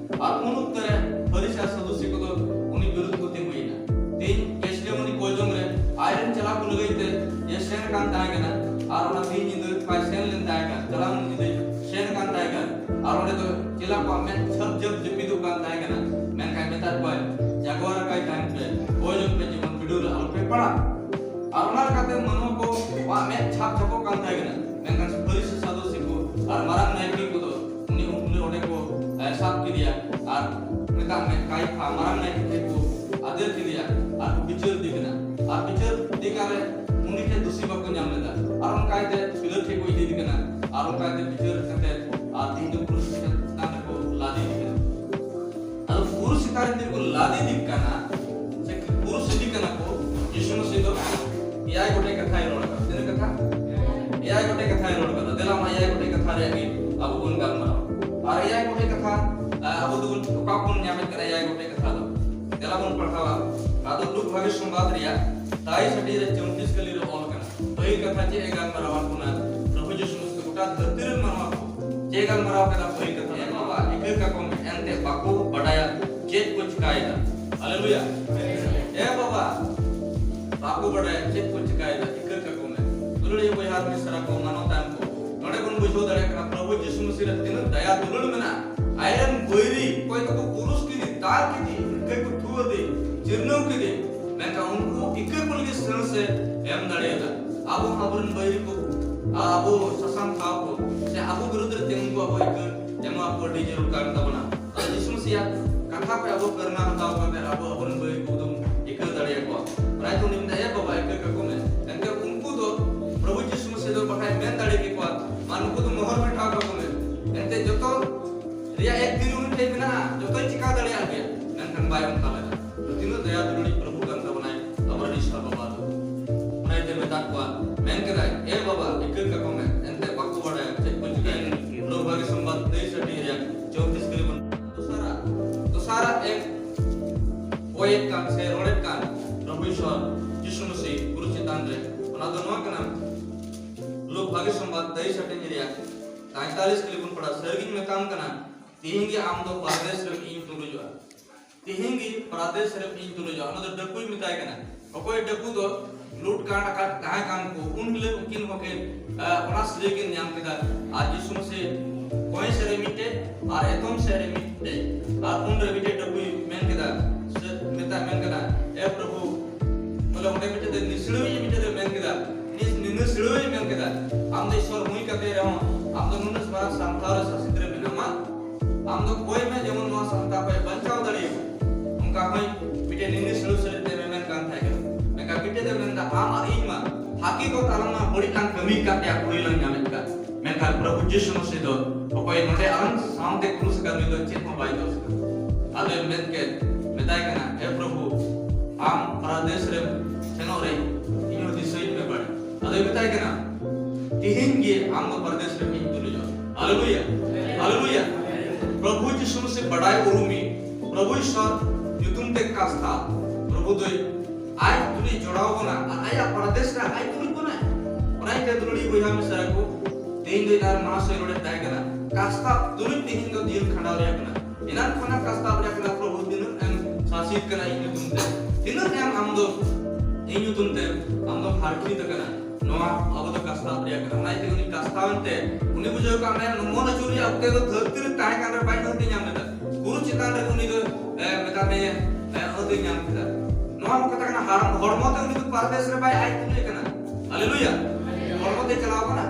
ᱟᱨ ᱩᱱ ᱚᱠᱛᱚ ᱨᱮ ᱯᱷᱟᱹᱨᱤᱥᱤ ᱟᱨ ᱥᱟᱫᱩᱥᱤ ᱠᱚᱫᱚ ᱩᱱᱤ ᱵᱤᱨᱩᱫᱷ ᱠᱚ ᱛᱤᱸᱜᱩᱭᱮᱱᱟ᱾ ᱛᱮᱦᱮᱧ ᱠᱮᱥᱴᱮᱢᱚᱱᱤ ᱠᱚ ᱡᱚᱢ ᱨᱮ ᱟᱡᱨᱮᱱ ᱪᱮᱞᱟ ᱠᱚ ᱞᱟᱹᱜᱤᱫ ᱛᱮ ᱡᱮ ᱥᱮᱱ ᱠᱟᱱ ᱛᱟᱦᱮᱸ ᱠᱟᱱᱟ, ᱟᱨ ᱚᱱᱟ ᱫᱤᱱ ᱧᱤᱫᱟᱹ ᱵᱟᱭ ᱥᱮᱱ ᱞᱮᱱ ᱛᱟᱦᱮᱸ ᱠᱟᱱᱟ, ᱪᱟᱞᱟᱣ ᱧᱤᱫᱟᱹ ᱥᱮᱱ ᱠᱟᱱ ᱛᱟᱦᱮᱸ ᱠᱟᱱᱟ, ᱟᱨ ᱚᱸᱰᱮ ᱫᱚ ᱪᱮᱞᱟ ᱠᱚᱣᱟᱜ ᱢᱮᱫ ᱪᱷᱟᱯ ᱡᱷᱟᱯ ᱡᱟᱹᱯᱤᱫᱚᱜ ᱠᱟᱱ ᱛᱟᱦᱮᱸ ᱠᱟᱱᱟ, ᱢᱮᱱᱠᱷᱟᱱ ᱢᱮᱛᱟᱫ ᱠᱚᱣᱟᱭ, "ᱡᱟᱜᱣᱟᱨ ᱟᱠᱟᱭ ᱛᱟᱦᱮᱱ ᱯᱮ, ᱠᱚᱭ ᱡᱚᱝ ᱯᱮ, ᱡᱮᱢᱚᱱ ᱵᱤᱰᱟᱹᱣ ᱨᱮ ᱟᱞᱚᱯᱮ ᱯᱟᱲᱟᱜ᱾" ᱟᱨ ᱚᱱᱟ ᱞᱮᱠᱟᱛᱮ ᱢᱟᱱᱣᱟ ᱠᱚᱣᱟᱜ ᱢᱮᱫ ᱪᱷᱟᱯ ᱡᱷᱟᱯᱚᱜ ᱠᱟᱱ ᱛᱟᱦᱮᱸ ᱠᱟᱱᱟ, ᱢᱮᱱᱠᱷᱟᱱ ᱯᱷᱟᱹᱨᱤᱥᱤ ᱥᱟᱫᱩᱥᱤ ᱠᱚ ᱟᱨ ᱢᱟᱨᱟᱝ ᱱᱟᱭᱠᱮ ᱠᱚᱫᱚ ᱩᱱᱤ, ᱩᱱᱤ ᱚᱸᱰᱮ ᱠᱚ, ᱮ, ᱥᱟᱵ ᱠᱮᱫᱮᱭᱟ ᱟᱨ ᱢᱮᱛᱟᱜ ᱢᱮ ᱠᱟᱭᱯᱷᱟ ᱢᱟᱨᱟᱝ ᱱᱟᱭᱠᱮ ᱴᱷᱮᱱ ᱠᱚ ᱟᱫᱮᱨ ᱠᱮᱫᱮᱭᱟ ᱟᱨ ᱠᱚ ᱵᱤᱪᱟᱹᱨ ᱤᱫᱤ ᱠᱟᱱᱟ᱾ ᱟᱨ ᱵᱤᱪᱟᱹᱨ ᱤᱫᱤ ᱠᱟᱱ ᱨᱮ ᱩᱱᱤ ᱴᱷᱮᱱ ᱫᱩᱥᱤ ᱵᱟᱠᱚ ᱧᱟᱢ ᱞᱮᱫᱟ᱾ ᱟᱨ ᱚᱱᱠᱟᱭ ᱛᱮ ᱯᱤᱞᱟᱹᱛ ᱴᱷᱮᱱ ᱠᱚ ᱤᱫᱤᱭᱮ ᱠᱟᱱᱟ᱾ ᱟᱨ ᱚᱱᱠᱟᱭ ᱛᱮ ᱵᱤᱪᱟᱹᱨ ᱠᱟᱛᱮ ᱟᱨ ᱛᱤᱦᱤᱧ ᱫᱚ ᱠᱨᱩᱥ ᱪᱮᱛᱟᱱ ᱨᱮᱠᱚ ᱞᱟᱫᱮ ᱤᱫᱤ ᱠᱟᱱᱟ᱾ ᱟᱫᱚ ᱠᱨᱩᱥ ᱪᱮᱛᱟᱱ ᱨᱮ ᱛᱤᱨᱮ ᱠᱚ ᱞᱟᱫᱮ ᱤᱫᱤ ᱠᱟᱱᱟ, ᱥᱮ ᱠᱨᱩᱥ ᱤᱫᱤ ᱠᱟᱱᱟ ᱠᱚ, ᱡᱤᱥᱩ ᱢᱟᱹᱥᱤ ᱫᱚ ᱮᱭᱟᱭ ᱜᱚᱴᱮᱡ ᱠᱟᱛᱷᱟᱭ ᱨᱚᱲ ᱠᱟᱫᱟ᱾ ᱛᱤᱱᱟᱹᱜ ᱠᱟᱛᱷᱟ? ᱮᱭᱟᱭ ᱜᱚᱴᱮᱡ ᱠᱟᱛᱷᱟᱭ ᱨᱚᱲ ᱠᱟᱫᱟ᱾ ᱫᱮᱞᱟ ᱚᱱᱟ ᱮᱭᱟᱭ ᱜᱚᱴᱮᱡ ᱠᱟᱛᱷᱟ ᱨᱮᱭᱟᱜ ᱜᱮ ᱟᱵᱚ ᱵᱚᱱ ᱜᱟᱞᱢᱟᱨᱟᱣᱟ᱾ ᱟᱨ ᱮᱭᱟᱭ ᱜᱚᱴᱮᱡ ᱠᱟᱛᱷᱟ, ᱟ, ᱟᱵᱚ ᱫᱚᱵᱚᱱ, ᱚᱠᱟ ᱵᱚᱱ ᱧᱟᱢᱮᱫ ᱠᱟᱱᱟ ᱮᱭᱟᱭ ᱜᱚᱴᱮᱡ ᱠᱟᱛᱷᱟ ᱫᱚ? ᱫᱮᱞᱟ ᱵᱚᱱ ᱯᱟᱲᱦᱟᱣᱟ᱾ ᱟᱫᱚ ᱞᱩᱠ ᱵᱷᱟᱜᱮ ᱥᱚᱢᱵᱟᱫ ᱨᱮᱭᱟᱜ ᱛᱟᱭᱤᱥ ᱦᱟᱹᱴᱤᱧ ᱨᱮ ᱪᱚᱣᱛᱨᱤᱥ ᱠᱟᱹᱞᱤ ᱨᱮ ᱚᱞ ᱠᱟᱱᱟ᱾ ᱯᱟᱹᱦᱤᱞ ᱠᱟᱛᱷᱟ ᱪᱮᱫ ᱮ ᱜᱟᱞᱢᱟᱨᱟᱣᱟᱫ ᱵᱚᱱᱟ? ᱯᱨᱚᱵᱷᱩ ᱡᱤᱥᱩ ᱢᱟᱹᱥᱤ ᱜᱚᱴᱟ ᱫᱷᱟᱹᱨᱛᱤ ᱨᱮᱱ ᱢᱟᱱᱣᱟ ᱠᱚ ᱪᱮᱫ ᱮ ᱜᱟᱞᱢᱟᱨᱟᱣ ᱠᱮᱫᱟ? ᱯᱟᱹᱦᱤᱞ ᱠᱟᱛᱷᱟ, "ᱮ ᱵᱟᱵᱟ, ᱤᱠᱟᱹ ᱠᱟᱠᱚ ᱢᱮ, ᱮᱱᱛᱮ ᱵᱟᱠᱚ ᱵᱟᱰᱟᱭᱟ ᱪᱮᱫ ᱠᱚ ᱪᱤᱠᱟᱭᱮᱫᱟ᱾" ᱦᱟᱞᱮᱞᱩᱭᱟ᱾ ᱮ ᱵᱟᱵᱟ, ᱵᱟᱠᱚ ᱵᱟᱰᱟᱭᱟ ᱪᱮᱫ ᱠᱚ ᱪᱤᱠᱟᱭᱮᱫᱟ, ᱤᱠᱟᱹ ᱠᱟᱠᱚ ᱢᱮ᱾ ᱫᱩᱞᱟᱹᱲᱤᱭᱟᱹ ᱵᱚᱭᱦᱟ ᱢᱤᱥᱨᱟ ᱠᱚ, ᱢᱟᱱᱚᱛᱟᱱ ᱠᱚ, ᱵᱩᱡᱷᱟᱹᱣ ᱫᱟᱲᱮᱭᱟᱜ ᱠᱟᱱᱟ ᱯᱨᱚᱵᱷᱩ ᱡᱤᱥᱩ ᱢᱟᱹᱥᱤ ᱨᱮ ᱛᱤᱱᱟᱹᱜ ᱫᱟᱭᱟ ᱫᱩᱞᱟᱹᱲ ᱢᱮᱱᱟᱜᱼᱟ᱾ ᱟᱡᱨᱮᱱ ᱵᱟᱹᱭᱨᱤ ᱚᱠᱚᱭ ᱫᱚᱠᱚ ᱠᱩᱨᱩᱥ ᱠᱮᱫᱮ, ᱫᱟᱞ ᱠᱮᱫᱮ, ᱤᱠᱟᱹ ᱠᱚ ᱛᱷᱩ ᱟᱫᱮ, ᱪᱤᱨᱱᱟᱹᱣ ᱠᱮᱫᱮ, ᱢᱮᱱᱠᱷᱟᱱ ᱩᱱᱠᱩ ᱤᱠᱟᱹ ᱠᱚ ᱞᱟᱹᱜᱤᱫ ᱥᱟᱬᱮᱥ ᱮ ᱮᱢ ᱫᱟᱲᱮᱭᱟᱫᱟ᱾ ᱟᱵᱚ ᱦᱚᱸ ᱟᱵᱚᱨᱮᱱ ᱵᱟᱹᱭᱨᱤ ᱠᱚ, ᱟᱵᱚ ᱥᱟᱥᱟᱝ ᱴᱷᱟᱶ ᱠᱚ ᱥᱮ ᱟᱵᱚ ᱵᱤᱨᱩᱫᱷ ᱨᱮ ᱛᱤᱸᱜᱩ ᱠᱚ ᱟᱵᱚ ᱤᱠᱟᱹ ᱮᱢᱟ ᱠᱚ ᱟᱹᱰᱤ ᱡᱟᱹᱨᱩᱲ ᱠᱟᱱ ᱛᱟᱵᱚᱱᱟ᱾ ᱟᱫᱚ ᱡᱤᱥᱩ ᱢᱟᱹᱥᱤᱭᱟᱜ ᱠᱟᱛᱷᱟ ᱠᱚ ᱟᱵᱚ ᱠᱟᱹᱨᱱᱟ ᱦᱟᱛᱟᱣ ᱠᱟᱛᱮ ᱟᱵᱚ ᱟᱵᱚᱨᱮᱱ ᱵᱟᱹᱭᱨᱤ ᱠᱚ ᱫᱚ ᱤᱠᱟᱹ ᱫᱟᱲᱮᱭᱟᱠᱚᱣᱟ᱾ ᱚᱱᱟ ᱛᱮ ᱩᱱᱤ ᱢᱮᱱᱫᱟ, "ᱮ ᱵᱟᱵᱟ, ᱤᱠᱟᱹ ᱠᱟᱠᱚ ᱢᱮ᱾" ᱮᱱᱛᱮ ᱩᱱᱠᱩ ᱫᱚ ᱯᱨᱚᱵᱷᱩ ᱡᱤᱥᱩ ᱢᱟᱹᱥᱤ ᱫᱚ ᱵᱟᱠᱷᱟᱡ ᱢᱮᱱ ᱫᱟᱲᱮ ᱠᱮᱠᱚᱣᱟ, "ᱢᱟ ᱱᱩᱠᱩ ᱫᱚ ᱢᱚᱦᱚᱨ ᱢᱮᱴᱟᱣ ᱠᱟᱠᱚ ᱢᱮ, ᱮᱱᱛᱮ ᱡᱚᱛᱚ ᱨᱮᱭᱟᱜ ᱮᱠ ᱛᱤ ᱩᱱᱤ ᱴᱷᱮᱱ ᱢᱮᱱᱟᱜᱼᱟ, ᱡᱚᱛᱚᱭ ᱪᱤᱠᱟ ᱫᱟᱲᱮᱭᱟᱜ ᱜᱮᱭᱟ᱾" ᱢᱮᱱᱠᱷᱟᱱ ᱵᱟᱭ ᱚᱱᱠᱟ ᱞᱮᱫᱟ᱾ ᱛᱤᱱᱟᱹᱜ ᱫᱟᱭᱟ ᱫᱩᱞᱟᱹᱲᱤᱡ ᱯᱨᱚᱵᱷᱩ ᱠᱟᱱ ᱛᱟᱵᱚᱱᱟᱭ ᱟᱵᱚᱨᱮᱱ ᱤᱥᱚᱨ ᱵᱟᱵᱟ ᱫᱚ᱾ ᱚᱱᱟ ᱤᱭᱟᱹᱛᱮ ᱢᱮᱛᱟᱫ ᱠᱚᱣᱟ, ᱢᱮᱱ ᱠᱮᱫᱟᱭ, "ᱮ ᱵᱟᱵᱟ, ᱤᱠᱟᱹ ᱠᱟᱠᱚ ᱢᱮ," ᱮᱱᱛᱮ ᱵᱟᱠᱚ ᱵᱟᱰᱟᱭᱟ ᱪᱮᱫ ᱠᱚ ᱪᱤᱠᱟᱹᱭᱟ᱾ ᱞᱳᱠ ᱵᱷᱟᱜᱮ ᱥᱚᱢᱵᱟᱫ ᱛᱮᱭᱤᱥ ᱦᱟᱹᱴᱤᱧ ᱨᱮᱭᱟᱜ ᱪᱳᱭᱛᱨᱤᱥ ᱠᱟᱹᱨᱤ ᱵᱚᱱ ᱫᱚᱥᱟᱨᱟᱜ, ᱫᱚᱥᱟᱨᱟᱜ ᱮ ᱠᱚᱭᱮᱫ ᱠᱟᱱ ᱥᱮ ᱨᱚᱲᱮᱫ ᱠᱟᱱ ᱯᱨᱚᱵᱷᱩ ᱤᱥᱚᱨ ᱡᱤᱥᱩ ᱢᱟᱹᱥᱤ ᱠᱩᱨᱩᱥ ᱪᱮᱛᱟᱱ ᱨᱮ, ᱚᱱᱟ ᱫᱚ ᱱᱚᱣᱟ ᱠᱟᱱᱟ, ᱞᱳᱠ ᱵᱷᱟᱜᱮ ᱥᱚᱢᱵᱟᱫ ᱛᱮᱭᱤᱥ ᱦᱟᱹᱴᱤᱧ ᱨᱮᱭᱟᱜ ᱛᱟᱭᱛᱟᱞᱤᱥ ᱠᱟᱹᱨᱤ ᱵᱚᱱ ᱯᱟᱲᱦᱟᱜᱼᱟ, "ᱥᱟᱹᱨᱤᱜᱤᱧ ᱢᱮᱛᱟᱢ ᱠᱟᱱᱟ, ᱛᱤᱦᱤᱧ ᱜᱮ ᱟᱢ ᱫᱚ ᱯᱟᱨᱫᱮᱥ ᱨᱮ ᱤᱧ ᱛᱩᱞᱩᱡᱚᱜᱼᱟ᱾" ᱛᱤᱦᱤᱧ ᱜᱮ ᱯᱟᱨᱫᱮᱥ ᱨᱮ ᱤᱧ ᱛᱩᱞᱩᱡᱚᱜᱼᱟ᱾ ᱚᱱᱟ ᱫᱚ ᱰᱟᱹᱠᱩᱭ ᱢᱮᱛᱟᱭ ᱠᱟᱱᱟ᱾ ᱚᱠᱚᱭ ᱰᱟᱹᱠᱩ ᱫᱚ ᱞᱩᱴ ᱠᱟᱸᱰ ᱟᱠᱟᱫ ᱛᱟᱦᱮᱸ ᱠᱟᱱ ᱠᱚ, ᱩᱱ ᱦᱤᱞᱳᱜ ᱩᱱᱠᱤᱱ ᱦᱚᱸᱠᱤᱱ, ᱟᱸ, ᱚᱱᱟ ᱥᱟᱹᱨᱤ ᱠᱤᱱ ᱧᱟᱢ ᱠᱮᱫᱟ᱾ ᱟᱨ ᱡᱤᱥᱩ ᱢᱟᱹᱥᱤ ᱠᱚᱸᱭ ᱥᱮᱫ ᱨᱮ ᱢᱤᱫᱴᱮᱡ ᱟᱨ ᱮᱛᱚᱢ ᱥᱮᱫ ᱨᱮ ᱢᱤᱫᱴᱮᱡ, ᱟᱨ ᱩᱱᱨᱮ ᱢᱤᱫᱴᱮᱡ ᱰᱟᱹᱠᱩᱭ ᱢᱮᱱ ᱠᱮᱫᱟ, ᱥᱮ ᱢᱮᱛᱟ, ᱢᱮᱱ ᱠᱮᱫᱟ, "ᱮ ᱯᱨᱚᱵᱷᱩ," ᱵᱚᱞᱮ ᱚᱸᱰᱮ ᱢᱤᱫᱴᱮᱡ ᱫᱚ ᱱᱤᱥᱲᱟᱹᱣᱤᱡ ᱢᱤᱫᱴᱮᱡ ᱫᱚᱭ ᱢᱮᱱ ᱠᱮᱫᱟ, ᱱᱤᱥ-, ᱱᱤᱱᱟᱹ ᱥᱤᱲᱟᱹᱣᱤᱡ ᱢᱮᱱ ᱠᱮᱫᱟ, "ᱟᱢ ᱫᱚ ᱤᱥᱚᱨ ᱦᱩᱭ ᱠᱟᱛᱮ ᱨᱮᱦᱚᱸ ᱟᱢ ᱫᱚ ᱱᱩᱱᱟᱹᱜ ᱢᱟᱨᱟᱝ ᱥᱟᱱᱛᱟᱲ ᱨᱮ ᱥᱟᱥᱮᱛ ᱨᱮ ᱢᱮᱱᱟᱢᱟ?" ᱟᱢ ᱫᱚ ᱠᱚᱭ ᱢᱮ, ᱡᱮᱢᱚᱱ ᱱᱚᱣᱟ ᱥᱟᱱᱛᱟ ᱠᱷᱚᱱ ᱵᱟᱧᱪᱟᱣ ᱫᱟᱲᱮᱭᱟᱜᱼᱟ᱾ ᱚᱱᱠᱟ ᱦᱚᱸᱭ ᱢᱤᱫᱴᱮᱱ ᱱᱤᱱᱤ ᱥᱟᱹᱲᱩ ᱥᱟᱹᱲᱤ ᱛᱮ ᱢᱮᱢᱮᱱ ᱠᱟᱱ ᱛᱟᱦᱮᱸ ᱠᱟᱱᱟ᱾ ᱢᱮᱱᱠᱷᱟᱱ ᱢᱤᱫᱴᱮᱱ ᱫᱚ ᱢᱮᱱᱫᱟ, ᱟᱢ ᱟᱨ ᱤᱧ ᱢᱟ ᱦᱟᱹᱠᱤ ᱠᱚ ᱛᱟᱞᱟᱝ ᱢᱟ ᱵᱟᱹᱲᱤᱡ ᱞᱟᱝ ᱠᱟᱹᱢᱤ ᱠᱟᱜ ᱜᱮᱭᱟ, ᱠᱩᱲᱤ ᱞᱟᱝ ᱧᱟᱢᱮᱫ ᱠᱟᱱ᱾ ᱢᱮᱱᱠᱷᱟᱱ ᱯᱨᱚᱵᱷᱩ ᱡᱤᱥᱩ ᱢᱟᱹᱥᱤ ᱫᱚ ᱚᱠᱚᱭ ᱱᱚᱰᱮ ᱟᱞᱟᱝ ᱥᱟᱶᱛᱮ ᱠᱨᱩᱥ ᱟᱠᱟᱱ, ᱩᱱᱤ ᱫᱚ ᱪᱮᱫ ᱦᱚᱸ ᱵᱟᱭ ᱫᱳᱥ ᱠᱟᱱᱟ᱾ ᱟᱫᱚᱭ ᱢᱮᱱ ᱠᱮᱫ, ᱢᱮᱛᱟᱭ ᱠᱟᱱᱟ, ᱮ ᱯᱨᱚᱵᱷᱩ, ᱟᱢ ᱯᱟᱨᱟᱫᱮᱥ ᱨᱮᱢ ᱥᱮᱱᱚᱜ ᱨᱮ ᱤᱧ ᱦᱚᱸ ᱫᱤᱥᱟᱹᱧ ᱢᱮ ᱵᱟᱲᱮ᱾ ᱟᱫᱚᱭ ᱢᱮᱛᱟᱭ ᱠᱟᱱᱟ, ᱛᱤᱦᱤᱧ ᱜᱮ ᱟᱢ ᱫᱚ ᱯᱟᱨᱫᱮᱥ ᱨᱮ ᱤᱧ ᱛᱩᱞᱩᱡᱚᱜᱼᱟ᱾ ᱦᱟᱞᱮᱞᱩᱭᱟ, ᱦᱟᱞᱮᱞᱩᱭᱟ᱾ ᱯᱨᱚᱵᱷᱩ ᱡᱤᱥᱩ ᱢᱟᱹᱥᱤ ᱵᱟᱰᱟᱭ ᱩᱨᱩᱢᱤ, ᱯᱨᱚᱵᱷᱩ ᱤᱥᱚᱨ ᱧᱩᱛᱩᱢ ᱛᱮ ᱠᱟᱥᱛᱟ, ᱯᱨᱚᱵᱷᱩ ᱫᱚᱭ ᱟᱡ ᱛᱩᱞᱩᱡ ᱡᱚᱲᱟᱣ ᱵᱚᱱᱟ ᱟᱨ ᱟᱭᱟᱜ ᱯᱟᱨᱫᱮᱥ ᱨᱮ ᱟᱡ ᱛᱩᱞᱩᱡ ᱵᱚᱱᱟᱭ᱾ ᱚᱱᱟ ᱤᱭᱟᱹᱛᱮ ᱫᱩᱞᱟᱹᱲᱤᱭᱟᱹ ᱵᱚᱭᱦᱟ ᱢᱤᱥᱨᱟ ᱠᱚ, ᱛᱮᱦᱮᱧ ᱫᱚ ᱮᱱᱟᱱ ᱢᱟᱦᱟᱥᱚᱭ ᱱᱚᱰᱮ ᱛᱟᱦᱮᱸ ᱠᱟᱱᱟ, ᱠᱟᱥᱛᱟ ᱛᱩᱞᱩᱡ ᱛᱮᱦᱮᱧ ᱫᱚ ᱡᱤᱭᱚᱱ ᱠᱷᱟᱸᱰᱟᱣ ᱨᱮᱭᱟᱜ ᱠᱟᱱᱟ᱾ ᱮᱱᱟᱱ ᱠᱷᱚᱱᱟᱜ ᱠᱟᱥᱛᱟ ᱨᱮᱭᱟᱜ ᱠᱟᱱᱟ, ᱯᱨᱚᱵᱷᱩ ᱛᱤᱱᱟᱹᱜ ᱮᱢ ᱥᱟᱥᱤᱛ ᱠᱟᱱᱟ ᱤᱧ ᱧᱩᱛᱩᱢ ᱛᱮ, ᱛᱤᱱᱟᱹᱜ ᱮᱢ ᱟᱢ ᱫᱚ ᱤᱧ ᱧᱩᱛᱩᱢ ᱛᱮ ᱟᱢ ᱫᱚᱢ ᱦᱟᱨᱠᱷᱤᱛ ᱟᱠᱟᱱᱟ᱾ ᱱᱚᱣᱟ ᱟᱵᱚ ᱫᱚ ᱠᱟᱥᱛᱟᱣ ᱫᱟᱲᱮᱭᱟᱜ ᱠᱟᱱᱟ᱾ ᱚᱱᱟ ᱤᱭᱟᱹᱛᱮ ᱩᱱᱤ ᱠᱟᱥᱛᱟᱣ ᱮᱱᱛᱮ ᱩᱱᱤ ᱵᱩᱡᱷᱟᱹᱣ ᱠᱟᱜ ᱢᱮ, ᱢᱚᱱ ᱟᱹᱪᱩᱨ ᱨᱮᱭᱟᱜ ᱚᱠᱛᱮ ᱫᱚ ᱫᱷᱟᱹᱨᱛᱤ ᱨᱮ ᱛᱟᱦᱮᱸ ᱠᱟᱱ ᱨᱮ ᱵᱟᱭ ᱟᱹᱛᱤ ᱧᱟᱢ ᱞᱮᱫᱟ᱾ ᱠᱩᱨᱩ ᱪᱮᱛᱟᱱ ᱨᱮ ᱩᱱᱤ ᱫᱚ, ᱮ, ᱢᱮᱛᱟᱜ ᱢᱮ, ᱮ, ᱟᱹᱛᱤ ᱧᱟᱢ ᱠᱮᱫᱟ᱾ ᱱᱚᱣᱟ ᱠᱚ ᱠᱟᱛᱷᱟ ᱠᱟᱱᱟ, ᱦᱟᱲᱟᱢ ᱦᱚᱲᱢᱚ ᱛᱮ ᱩᱱᱤ ᱫᱚ ᱯᱟᱨᱫᱮᱥ ᱨᱮ ᱵᱟᱭ ᱟᱭ ᱛᱩᱞᱩᱡ ᱠᱟᱱᱟ᱾ ᱦᱟᱞᱮᱞᱩᱭᱟ᱾ ᱦᱚᱲᱢᱚ ᱛᱮ ᱪᱟᱞᱟᱣ ᱠᱟᱱᱟ,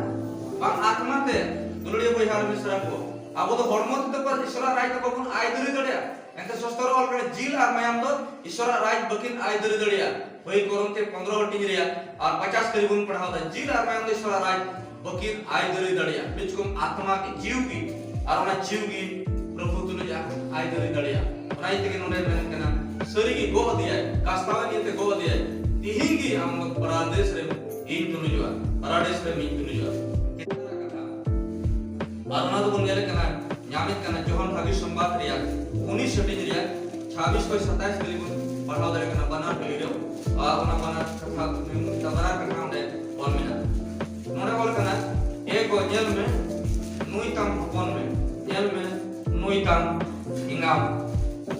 ᱵᱟᱝ ᱟᱛᱢᱟ ᱛᱮ᱾ ᱫᱩᱞᱟᱹᱲᱤᱭᱟᱹ ᱵᱚᱭᱦᱟ ᱟᱨ ᱢᱤᱥᱨᱟ ᱠᱚ, ᱟᱵᱚ ᱫᱚ ᱦᱚᱲᱢᱚ ᱛᱮᱫᱚ ᱯᱟᱨ ᱤᱥᱚᱨᱟᱜ ᱨᱟᱡᱽ ᱫᱚ ᱵᱟᱵᱚᱱ ᱟᱭ ᱫᱟᱲᱮ ᱫᱟᱲᱮᱭᱟᱜᱼᱟ᱾ ᱮᱱᱛᱮ ᱥᱚᱥᱛᱚᱨ ᱨᱮ ᱚᱞ ᱠᱟᱱᱟ, ᱡᱤᱞ ᱟᱨ ᱢᱟᱭᱟᱢ ᱫᱚ ᱤᱥᱚᱨᱟᱜ ᱨᱟᱡᱽ ᱵᱟᱹᱠᱤᱱ ᱟᱭ ᱫᱟᱲᱮ ᱫᱟᱲᱮᱭᱟᱜᱼᱟ᱾ ᱦᱳᱭ ᱠᱚᱨᱚᱱᱛᱷᱤ ᱯᱚᱱᱫᱽᱨᱚ ᱦᱟᱹᱴᱤᱧ ᱨᱮᱭᱟᱜ ᱟᱨ ᱯᱚᱪᱟᱥ ᱛᱟᱹᱨᱤᱠᱷ ᱵᱚᱱ ᱯᱟᱲᱦᱟᱣ ᱫᱟ, ᱡᱤᱞ ᱟᱨ ᱢᱟᱭᱟᱢ ᱫᱚ ᱤᱥᱚᱨᱟᱜ ᱨᱟᱡᱽ ᱵᱟᱹᱠᱤᱱ ᱟᱭ ᱫᱟᱲᱮ ᱫᱟᱲᱮᱭᱟᱜᱼᱟ᱾ ᱢᱤᱫ ᱨᱚᱠᱚᱢ ᱟᱛᱢᱟ ᱜᱮ, ᱡᱤᱣᱤ ᱜᱮ, ᱟᱨ ᱚᱱᱟ ᱡᱤᱣᱤ ᱜᱮ ᱯᱨᱚᱵᱷᱩ ᱛᱩᱞᱩᱡ ᱟᱭ ᱫᱟᱲᱮ ᱫᱟᱲᱮᱭᱟᱜᱼᱟ᱾ ᱚᱱᱟ ᱤᱭᱟᱹ ᱛᱮᱜᱮ ᱱᱚᱰᱮ ᱢᱮᱱ ᱠᱟᱱᱟ, ᱥᱟᱹᱨᱤ ᱜᱮ ᱜᱚᱜ ᱤᱫᱤᱭᱟᱭ, ᱠᱟᱥᱛᱟᱣ ᱤᱫᱤᱭᱟᱛᱮ ᱜᱚᱜ ᱤᱫᱤᱭᱟᱭ᱾ ᱛᱤᱦᱤᱧ ᱜᱮ ᱟᱢ ᱫᱚ ᱯᱟᱨᱟᱫᱮᱥ ᱨᱮ ᱤᱧ ᱛᱩᱞᱩᱡᱚᱜᱼᱟ, ᱯᱟᱨᱟᱫᱮᱥ ᱨᱮ ᱤᱧ ᱛᱩᱞᱩᱡᱚᱜᱼᱟ᱾ ᱟᱨ ᱚᱱᱟ ᱫᱚᱵᱚᱱ ᱧᱮᱞᱮᱫ ᱠᱟᱱᱟ, ᱧᱟᱢᱮᱫ ᱠᱟᱱᱟ ᱡᱚᱦᱚᱱ ᱵᱷᱟᱹᱜᱤ ᱥᱚᱢᱵᱟᱫ ᱨᱮᱭᱟᱜ ᱩᱱᱤᱥ ᱦᱟᱹᱴᱤᱧ ᱨᱮᱭᱟᱜ ᱪᱷᱟᱵᱵᱤᱥ ᱠᱷᱚᱱ ᱥᱟᱛᱟᱭᱤᱥ ᱫᱷᱟᱹᱵᱤᱡ ᱵᱚᱱ ᱯᱟᱲᱦᱟᱣ ᱫᱟᱲᱮᱭᱟᱜ ᱠᱟᱱᱟ᱾ ᱵᱟᱱᱟᱨ ᱦᱟᱹᱴᱤᱧ ᱨᱮ, ᱟᱨ ᱚᱱᱟ ᱵᱟᱱᱟᱨ ᱠᱟᱛᱷᱟ, ᱵᱟᱱᱟᱨ ᱠᱟᱛᱷᱟ ᱚᱸᱰᱮ ᱚᱞ ᱢᱮᱱᱟᱜᱼᱟ᱾ ᱱᱚᱰᱮ ᱚᱞ ᱠᱟᱱᱟ, "ᱮ ᱜᱚ, ᱧᱮᱞ ᱢᱮ, ᱱᱩᱭ ᱛᱟᱢ ᱦᱚᱯᱚᱱ ᱢᱮ, ᱧᱮᱞ ᱢᱮ, ᱱᱩᱭ ᱛᱟᱢ ᱮᱸᱜᱟᱢ᱾"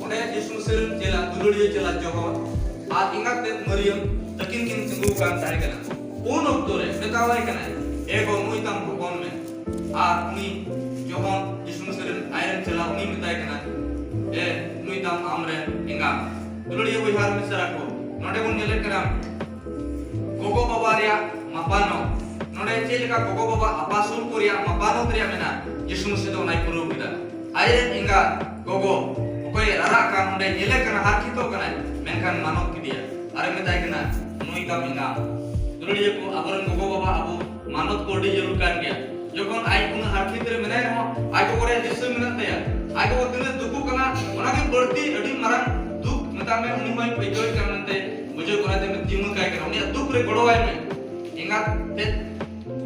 ᱚᱸᱰᱮ ᱡᱤᱥᱩ ᱢᱟᱹᱥᱤ ᱨᱮᱱ ᱪᱮᱞᱟ, ᱫᱩᱞᱟᱹᱲᱤᱭᱟᱹ ᱪᱮᱞᱟ ᱡᱚᱦᱚᱱ ᱟᱨ ᱮᱸᱜᱟᱛ ᱛᱮᱫ ᱢᱟᱹᱨᱤᱭᱟᱢ ᱛᱟᱹᱠᱤᱱ ᱠᱤᱱ ᱛᱤᱸᱜᱩ ᱟᱠᱟᱱ ᱛᱟᱦᱮᱸ ᱠᱟᱱᱟ᱾ ᱩᱱ ᱚᱠᱛᱚ ᱨᱮ ᱢᱮᱛᱟᱣᱟᱭ ᱠᱟᱱᱟᱭ, "ᱮ ᱜᱚ, ᱱᱩᱭ ᱛᱟᱢ ᱦᱚᱯᱚᱱ ᱢᱮ᱾" ᱟᱨ ᱩᱱᱤ ᱡᱚᱦᱚᱱ ᱡᱤᱥᱩ ᱢᱟᱹᱥᱤ ᱨᱮᱱ ᱟᱡᱨᱮᱱ ᱪᱮᱞᱟ, ᱩᱱᱤ ᱢᱮᱛᱟᱭ ᱠᱟᱱᱟ, "ᱮ, ᱱᱩᱭ ᱛᱟᱢ ᱟᱢᱨᱮᱱ ᱮᱸᱜᱟᱢ᱾" ᱫᱩᱞᱟᱹᱲᱤᱭᱟᱹ ᱵᱚᱭᱦᱟ ᱟᱨ ᱢᱤᱥᱨᱟ ᱠᱚ, ᱱᱚᱰᱮ ᱵᱚᱱ ᱧᱮᱞᱮᱫ ᱠᱟᱱᱟ ᱜᱚᱜᱚ ᱵᱟᱵᱟ ᱨᱮᱭᱟᱜ ᱢᱟᱯᱟᱱᱚᱜ᱾ ᱱᱚᱰᱮ ᱪᱮᱫ ᱞᱮᱠᱟ ᱜᱚᱜᱚ ᱵᱟᱵᱟ ᱟᱯᱟᱥᱩᱞ ᱠᱚ ᱨᱮᱭᱟᱜ ᱢᱟᱯᱟᱱᱚᱜ ᱨᱮᱭᱟᱜ ᱢᱮᱱᱟᱜᱼᱟ, ᱡᱤᱥᱩ ᱢᱟᱹᱥᱤ ᱫᱚ ᱚᱱᱟᱭ ᱯᱩᱨᱟᱹᱣ ᱠᱮᱫᱟ᱾ ᱟᱡᱨᱮᱱ ᱮᱸᱜᱟᱛ ᱜᱚᱜᱚ ᱚᱠᱚᱭᱮ ᱨᱟᱨᱟᱜ ᱠᱟᱱ, ᱚᱸᱰᱮ ᱧᱮᱞᱮ ᱠᱟᱱᱟ, ᱦᱟᱨᱠᱷᱤᱛᱚᱜ ᱠᱟᱱᱟᱭ, ᱢᱮᱱᱠᱷᱟᱱ ᱢᱟᱱᱚᱛ ᱠᱮᱫᱮᱭᱟ ᱟᱨᱮ ᱢᱮᱛᱟᱭ ᱠᱟᱱᱟ, "ᱱᱩᱭ ᱛᱟᱢ ᱮᱸᱜᱟᱢ᱾" ᱫᱩᱞᱟᱹᱲᱤᱭᱟᱹ ᱠᱚ, ᱟᱵᱚᱨᱮᱱ ᱜᱚᱜᱚ ᱵᱟᱵᱟ ᱟᱵᱚ ᱢᱟᱱᱚᱛ ᱠᱚ ᱟᱹᱰᱤ ᱡᱟᱹᱨᱩᱲ ᱠᱟᱱ ᱜᱮᱭᱟ᱾ ᱡᱚᱠᱷᱚᱱ ᱟᱡ ᱩᱱᱟᱹᱜ ᱦᱟᱨᱠᱷᱤᱛ ᱨᱮ ᱢᱮᱱᱟᱭ ᱨᱮᱦᱚᱸ, ᱟᱡ ᱜᱚᱜᱚ ᱨᱮᱭᱟᱜ ᱫᱤᱥᱟᱹ ᱢᱮᱱᱟᱜ ᱛᱟᱭᱟ᱾ ᱟᱡ ᱜᱚᱜᱚ ᱛᱤᱱᱟᱹᱜ ᱫᱩᱠᱩᱜ ᱠᱟᱱᱟ, ᱚᱱᱟᱜᱮ ᱵᱟᱹᱲᱛᱤ ᱟᱹᱰᱤ ᱢᱟᱨᱟᱝ ᱫᱩᱠ, ᱢᱮᱛᱟᱜ ᱢᱮ, ᱩᱱᱤ ᱦᱚᱸᱭ ᱟᱹᱭᱠᱟᱹᱣᱮᱫ ᱠᱟᱱ ᱢᱮᱱᱛᱮ ᱵᱩᱡᱷᱟᱹᱣ ᱠᱟᱱᱟ, ᱛᱮ ᱡᱤᱢᱟᱹ ᱠᱟᱭ ᱠᱟᱱᱟ᱾ ᱩᱱᱤᱭᱟᱜ ᱫᱩᱠ ᱨᱮ ᱜᱚᱲᱚᱣᱟᱭ ᱢᱮ᱾ ᱮᱸᱜᱟᱛ ᱛᱮᱫ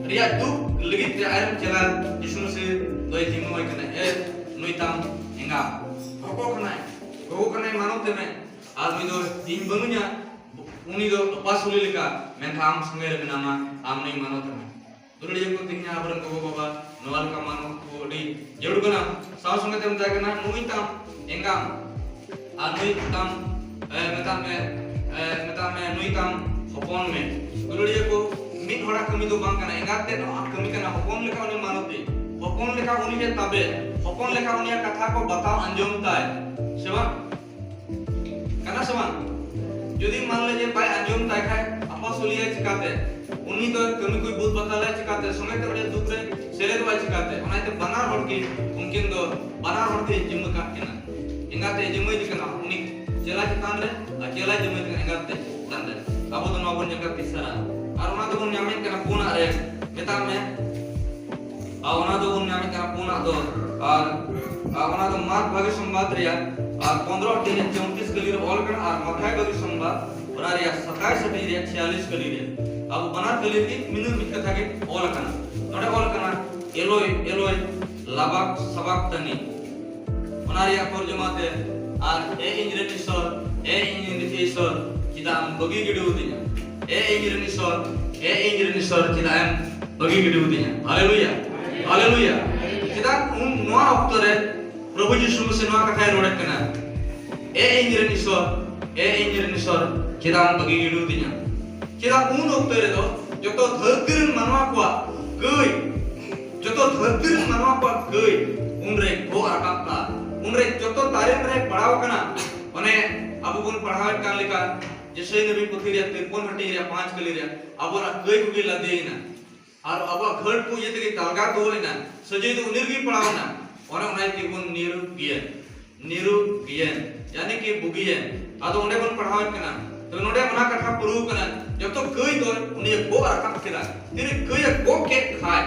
ᱨᱮᱭᱟᱜ ᱫᱩᱠ ᱞᱟᱹᱜᱤᱫ ᱛᱮ ᱟᱡᱨᱮᱱ ᱪᱮᱞᱟ ᱡᱤᱥᱩ ᱢᱟᱹᱥᱤ ᱫᱚᱭ ᱡᱤᱢᱟᱹᱣᱟᱭ ᱠᱟᱱᱟ, "ᱮ, ᱱᱩᱭ ᱛᱟᱢ ᱮᱸᱜᱟᱛ, ᱦᱚᱯᱚᱱ ᱠᱟᱱᱟᱭ, ᱜᱚᱜᱚ ᱠᱟᱱᱟᱭ, ᱢᱟᱱᱚᱛ ᱮ ᱢᱮ, ᱟᱨ ᱱᱩᱭ ᱫᱚ ᱤᱧ ᱵᱟᱹᱱᱩᱧᱟ, ᱩᱱᱤ ᱫᱚ ᱟᱯᱟᱥᱩᱞᱤ ᱞᱮᱠᱟ, ᱢᱮᱱᱠᱷᱟᱱ ᱟᱢ ᱥᱚᱸᱜᱮ ᱨᱮ ᱢᱮᱱᱟᱢᱟ, ᱟᱢ ᱱᱩᱭ ᱢᱟᱱᱚᱛ ᱮ ᱢᱮ᱾" ᱫᱩᱞᱟᱹᱲᱤᱭᱟᱹ ᱠᱚ, ᱛᱮᱦᱮᱧ ᱟᱵᱚᱨᱮᱱ ᱜᱚᱜᱚ ᱵᱟᱵᱟ ᱱᱚᱣᱟ ᱞᱮᱠᱟ ᱢᱟᱱᱚᱛ ᱠᱚ ᱟᱹᱰᱤ ᱡᱟᱹᱨᱩᱲ ᱠᱟᱱᱟ᱾ ᱥᱟᱶ ᱥᱚᱸᱜᱮ ᱛᱮ ᱢᱮᱛᱟᱭ ᱠᱟᱱᱟ, "ᱱᱩᱭ ᱛᱟᱢ ᱮᱸᱜᱟᱢ, ᱟᱨ ᱱᱩᱭ ᱛᱟᱢ, ᱮ, ᱢᱮᱛᱟᱜ ᱢᱮ, ᱮ, ᱢᱮᱛᱟᱜ ᱢᱮ, ᱱᱩᱭ ᱛᱟᱢ ᱦᱚᱯᱚᱱ ᱢᱮ᱾" ᱫᱩᱞᱟᱹᱲᱤᱭᱟᱹ ᱠᱚ, ᱢᱤᱫ ᱦᱚᱲᱟᱜ ᱠᱟᱹᱢᱤ ᱫᱚ ᱵᱟᱝ ᱠᱟᱱᱟ, ᱮᱸᱜᱟᱛ ᱛᱮᱫ ᱦᱚᱸ ᱠᱟᱹᱢᱤ ᱠᱟᱱᱟ, ᱦᱚᱯᱚᱱ ᱞᱮᱠᱟ ᱩᱱᱤ ᱢᱟᱱᱚᱛᱤ, ᱦᱚᱯᱚᱱ ᱞᱮᱠᱟ ᱩᱱᱤ ᱮ ᱛᱟᱵᱮ, ᱦᱚᱯᱚᱱ ᱞᱮᱠᱟ ᱩᱱᱤᱭᱟᱜ ᱠᱟᱛᱷᱟ ᱠᱚ ᱵᱟᱛᱟᱣ ᱟᱸᱡᱚᱢ ᱛᱟᱭ, ᱥᱮ ᱵᱟᱝ? ᱠᱟᱱᱟ ᱥᱮ ᱵᱟᱝ? ᱡᱩᱫᱤ ᱢᱟᱱ ᱞᱮ ᱡᱮ ᱵᱟᱭ ᱟᱸᱡᱚᱢ ᱛᱟᱭ ᱠᱷᱟᱡ, ᱟᱯᱟᱥᱩᱞᱤᱭᱟᱭ ᱪᱤᱠᱟᱛᱮ? ᱩᱱᱤ ᱫᱚ ᱠᱟᱹᱢᱤ ᱠᱚᱭ ᱵᱩᱡᱽ ᱵᱟᱛᱟᱞᱟᱭ ᱪᱤᱠᱟᱛᱮ? ᱥᱚᱸᱜᱮ ᱛᱮ ᱩᱱᱤ ᱫᱩᱠ ᱨᱮ ᱥᱮᱞᱮᱫᱚᱜᱼᱟᱭ ᱪᱤᱠᱟᱛᱮ? ᱚᱱᱟᱛᱮ ᱵᱟᱱᱟᱨ ᱦᱚᱲ ᱜᱮ, ᱩᱱᱠᱤᱱ ᱫᱚ ᱵᱟᱱᱟᱨ ᱦᱚᱲ ᱛᱮ ᱡᱤᱢᱟᱹ ᱠᱟᱜ ᱠᱤᱱᱟ᱾ ᱮᱸᱜᱟᱛ ᱮ ᱡᱤᱢᱟᱹᱭ ᱫᱤ ᱠᱟᱱᱟ ᱩᱱᱤ ᱪᱮᱞᱟ ᱪᱮᱛᱟᱱ ᱨᱮ, ᱟᱨ ᱪᱮᱞᱟᱭ ᱡᱤᱢᱟᱹᱭ ᱫᱤ ᱠᱟᱱᱟ ᱮᱸᱜᱟᱛ ᱛᱮ ᱪᱮᱛᱟᱱ ᱨᱮ᱾ ᱟᱵᱚ ᱫᱚ ᱱᱚᱣᱟ ᱵᱚᱱ ᱧᱮᱞ ᱠᱟᱜ ᱛᱤᱥᱟᱨᱟ᱾ ᱟᱨ ᱚᱱᱟ ᱫᱚᱵᱚᱱ ᱧᱟᱢᱮᱫ ᱠᱟᱱᱟ ᱯᱩᱱᱟᱜ ᱨᱮ, ᱢᱮᱛᱟᱜ ᱢᱮ, ᱟᱨ ᱚᱱᱟ ᱫᱚᱵᱚᱱ ᱧᱟᱢᱮᱫ ᱠᱟᱱᱟ ᱯᱩᱱᱟᱜ ᱫᱚ᱾ ᱟᱨ, ᱟᱨ ᱚᱱᱟ ᱫᱚ ᱢᱟᱨᱠ ᱵᱷᱟᱜᱮ ᱥᱚᱢᱵᱟᱫ ᱨᱮᱭᱟᱜ, ᱟᱨ ᱯᱚᱱᱨᱚ ᱴᱤ ᱨᱮ ᱪᱚᱣᱛᱤᱥ ᱠᱟᱹᱞᱤ ᱨᱮ ᱚᱞ ᱠᱟᱱᱟ, ᱟᱨ ᱢᱟᱛᱷᱟᱭ ᱵᱷᱟᱜᱮ ᱥᱚᱢᱵᱟᱫ ᱚᱱᱟ ᱨᱮᱭᱟᱜ ᱥᱟᱛᱟᱭᱤᱥ ᱴᱤ ᱨᱮᱭᱟᱜ ᱪᱷᱤᱭᱟᱞᱤᱥ ᱠᱟᱹᱞᱤ ᱨᱮ᱾ ᱟᱵᱚ ᱵᱟᱱᱟᱨ ᱠᱟᱹᱞᱤ ᱨᱮᱜᱮ ᱢᱤᱫ ᱢᱤᱫ ᱠᱟᱛᱷᱟ ᱜᱮ ᱚᱞ ᱟᱠᱟᱱᱟ᱾ ᱱᱚᱰᱮ ᱚᱞ ᱟᱠᱟᱱᱟ, ᱮᱞᱳᱭ, ᱮᱞᱳᱭ, ᱞᱟᱵᱟᱠ ᱥᱟᱵᱟᱠ ᱛᱟᱱᱤ᱾ ᱚᱱᱟ ᱨᱮᱭᱟᱜ ᱛᱚᱨᱡᱚᱢᱟ ᱛᱮ, ᱟᱨ ᱮ ᱤᱧ ᱨᱮᱱ ᱤᱥᱚᱨ, ᱮ ᱤᱧ ᱨᱮᱱ ᱤᱥᱚᱨ, ᱪᱮᱫᱟᱜ ᱮᱢ ᱵᱟᱹᱜᱤ ᱜᱤᱰᱤ ᱟᱹᱫᱤᱧᱟ? ᱮ ᱤᱧ ᱨᱮᱱ ᱤᱥᱚᱨ, ᱮ ᱤᱧ ᱨᱮᱱ ᱤᱥᱚᱨ, ᱪᱮᱫᱟᱜ ᱮᱢ ᱵᱟᱹᱜᱤ ᱜᱤᱰᱤ ᱟᱹᱫᱤᱧᱟ? ᱦᱟᱞᱮᱞᱩᱭᱟ, ᱦᱟᱞᱮᱞᱩᱭᱟ᱾ ᱪᱮᱫᱟᱜ ᱩᱱ ᱱᱚᱣᱟ ᱚᱠᱛᱚ ᱨᱮ ᱯᱨᱚᱵᱷᱩ ᱡᱤᱥᱩ ᱢᱟᱥᱤ ᱱᱚᱣᱟ ᱠᱟᱛᱷᱟᱭ ᱨᱚᱲᱮᱫ ᱠᱟᱱᱟ, ᱮ ᱤᱧ ᱨᱮᱱ ᱤᱥᱚᱨ, ᱮ ᱤᱧ ᱨᱮᱱ ᱤᱥᱚᱨ, ᱪᱮᱫᱟᱜ ᱮᱢ ᱵᱟᱹᱜᱤ ᱜᱤᱰᱤ ᱟᱹᱫᱤᱧᱟ? ᱪᱮᱫᱟᱜ ᱩᱱ ᱚᱠᱛᱚ ᱨᱮᱫᱚ ᱡᱚᱛᱚ ᱫᱷᱟᱹᱨᱛᱤ ᱨᱮᱱ ᱢᱟᱱᱣᱟ ᱠᱚᱣᱟᱜ ᱠᱟᱹᱭ, ᱡᱚᱛᱚ ᱫᱷᱟᱹᱨᱛᱤ ᱨᱮᱱ ᱢᱟᱱᱣᱟ ᱠᱚᱣᱟᱜ ᱠᱟᱹᱭ ᱩᱱᱨᱮ ᱜᱚᱜ ᱨᱟᱠᱟᱵ ᱠᱟᱜᱼᱟ, ᱩᱱᱨᱮ ᱡᱚᱛᱚ ᱛᱟᱨᱮᱱ ᱨᱮ ᱯᱟᱲᱟᱣ ᱟᱠᱟᱱᱟ᱾ ᱚᱱᱮ ᱟᱵᱚ ᱵᱚᱱ ᱯᱟᱲᱦᱟᱣᱮᱫ ᱠᱟᱱ ᱞᱮᱠᱟ, ᱡᱮᱥᱟᱹᱭ ᱱᱟᱵᱤ ᱯᱩᱛᱷᱤ ᱨᱮᱭᱟᱜ ᱛᱤᱨᱯᱚᱱ ᱦᱟᱹᱴᱤᱧ ᱨᱮᱭᱟᱜ ᱯᱟᱸᱪ ᱠᱟᱹᱞᱤ ᱨᱮ ᱟᱵᱚᱱᱟᱜ ᱠᱟᱹᱭ ᱠᱚᱜᱮ ᱞᱟᱫᱮᱭᱮᱱᱟ᱾ ᱟᱨ ᱟᱵᱚᱣᱟᱜ ᱜᱷᱟᱹᱴ ᱠᱚ ᱤᱭᱟᱹ ᱛᱮᱜᱮ ᱛᱟᱞᱜᱟ ᱫᱚᱦᱚᱭᱮᱱᱟ, ᱥᱟᱹᱡᱟᱹᱭ ᱫᱚ ᱩᱱᱤ ᱨᱮᱜᱮ ᱯᱟᱲᱟᱣ ᱮᱱᱟ᱾ ᱚᱱᱮ ᱚᱱᱟ ᱤᱭᱟᱹ ᱛᱮᱜᱮ ᱵᱚᱱ ᱱᱤᱨᱩᱜᱽ ᱜᱮᱭᱟ, ᱱᱤᱨᱩᱜᱽ ᱜᱮᱭᱟ, ᱭᱟᱱᱤ ᱠᱤ ᱵᱩᱜᱤᱭᱮᱱ᱾ ᱟᱫᱚ ᱚᱸᱰᱮ ᱵᱚᱱ ᱯᱟᱲᱦᱟᱣᱮᱫ ᱠᱟᱱᱟ, ᱛᱚᱵᱮ ᱱᱚᱰᱮ ᱚᱱᱟ ᱠᱟᱛᱷᱟ ᱯᱩᱨᱟᱹᱣ ᱠᱟᱱᱟ, ᱡᱚᱛᱚ ᱠᱟᱹᱭ ᱫᱚ ᱩᱱᱤᱭ ᱜᱚᱜ ᱨᱟᱠᱟᱵ ᱠᱮᱫᱟ᱾ ᱛᱤᱨᱮ ᱠᱟᱹᱭ ᱮ ᱜᱚᱜ ᱠᱮᱫ ᱠᱷᱟᱡ,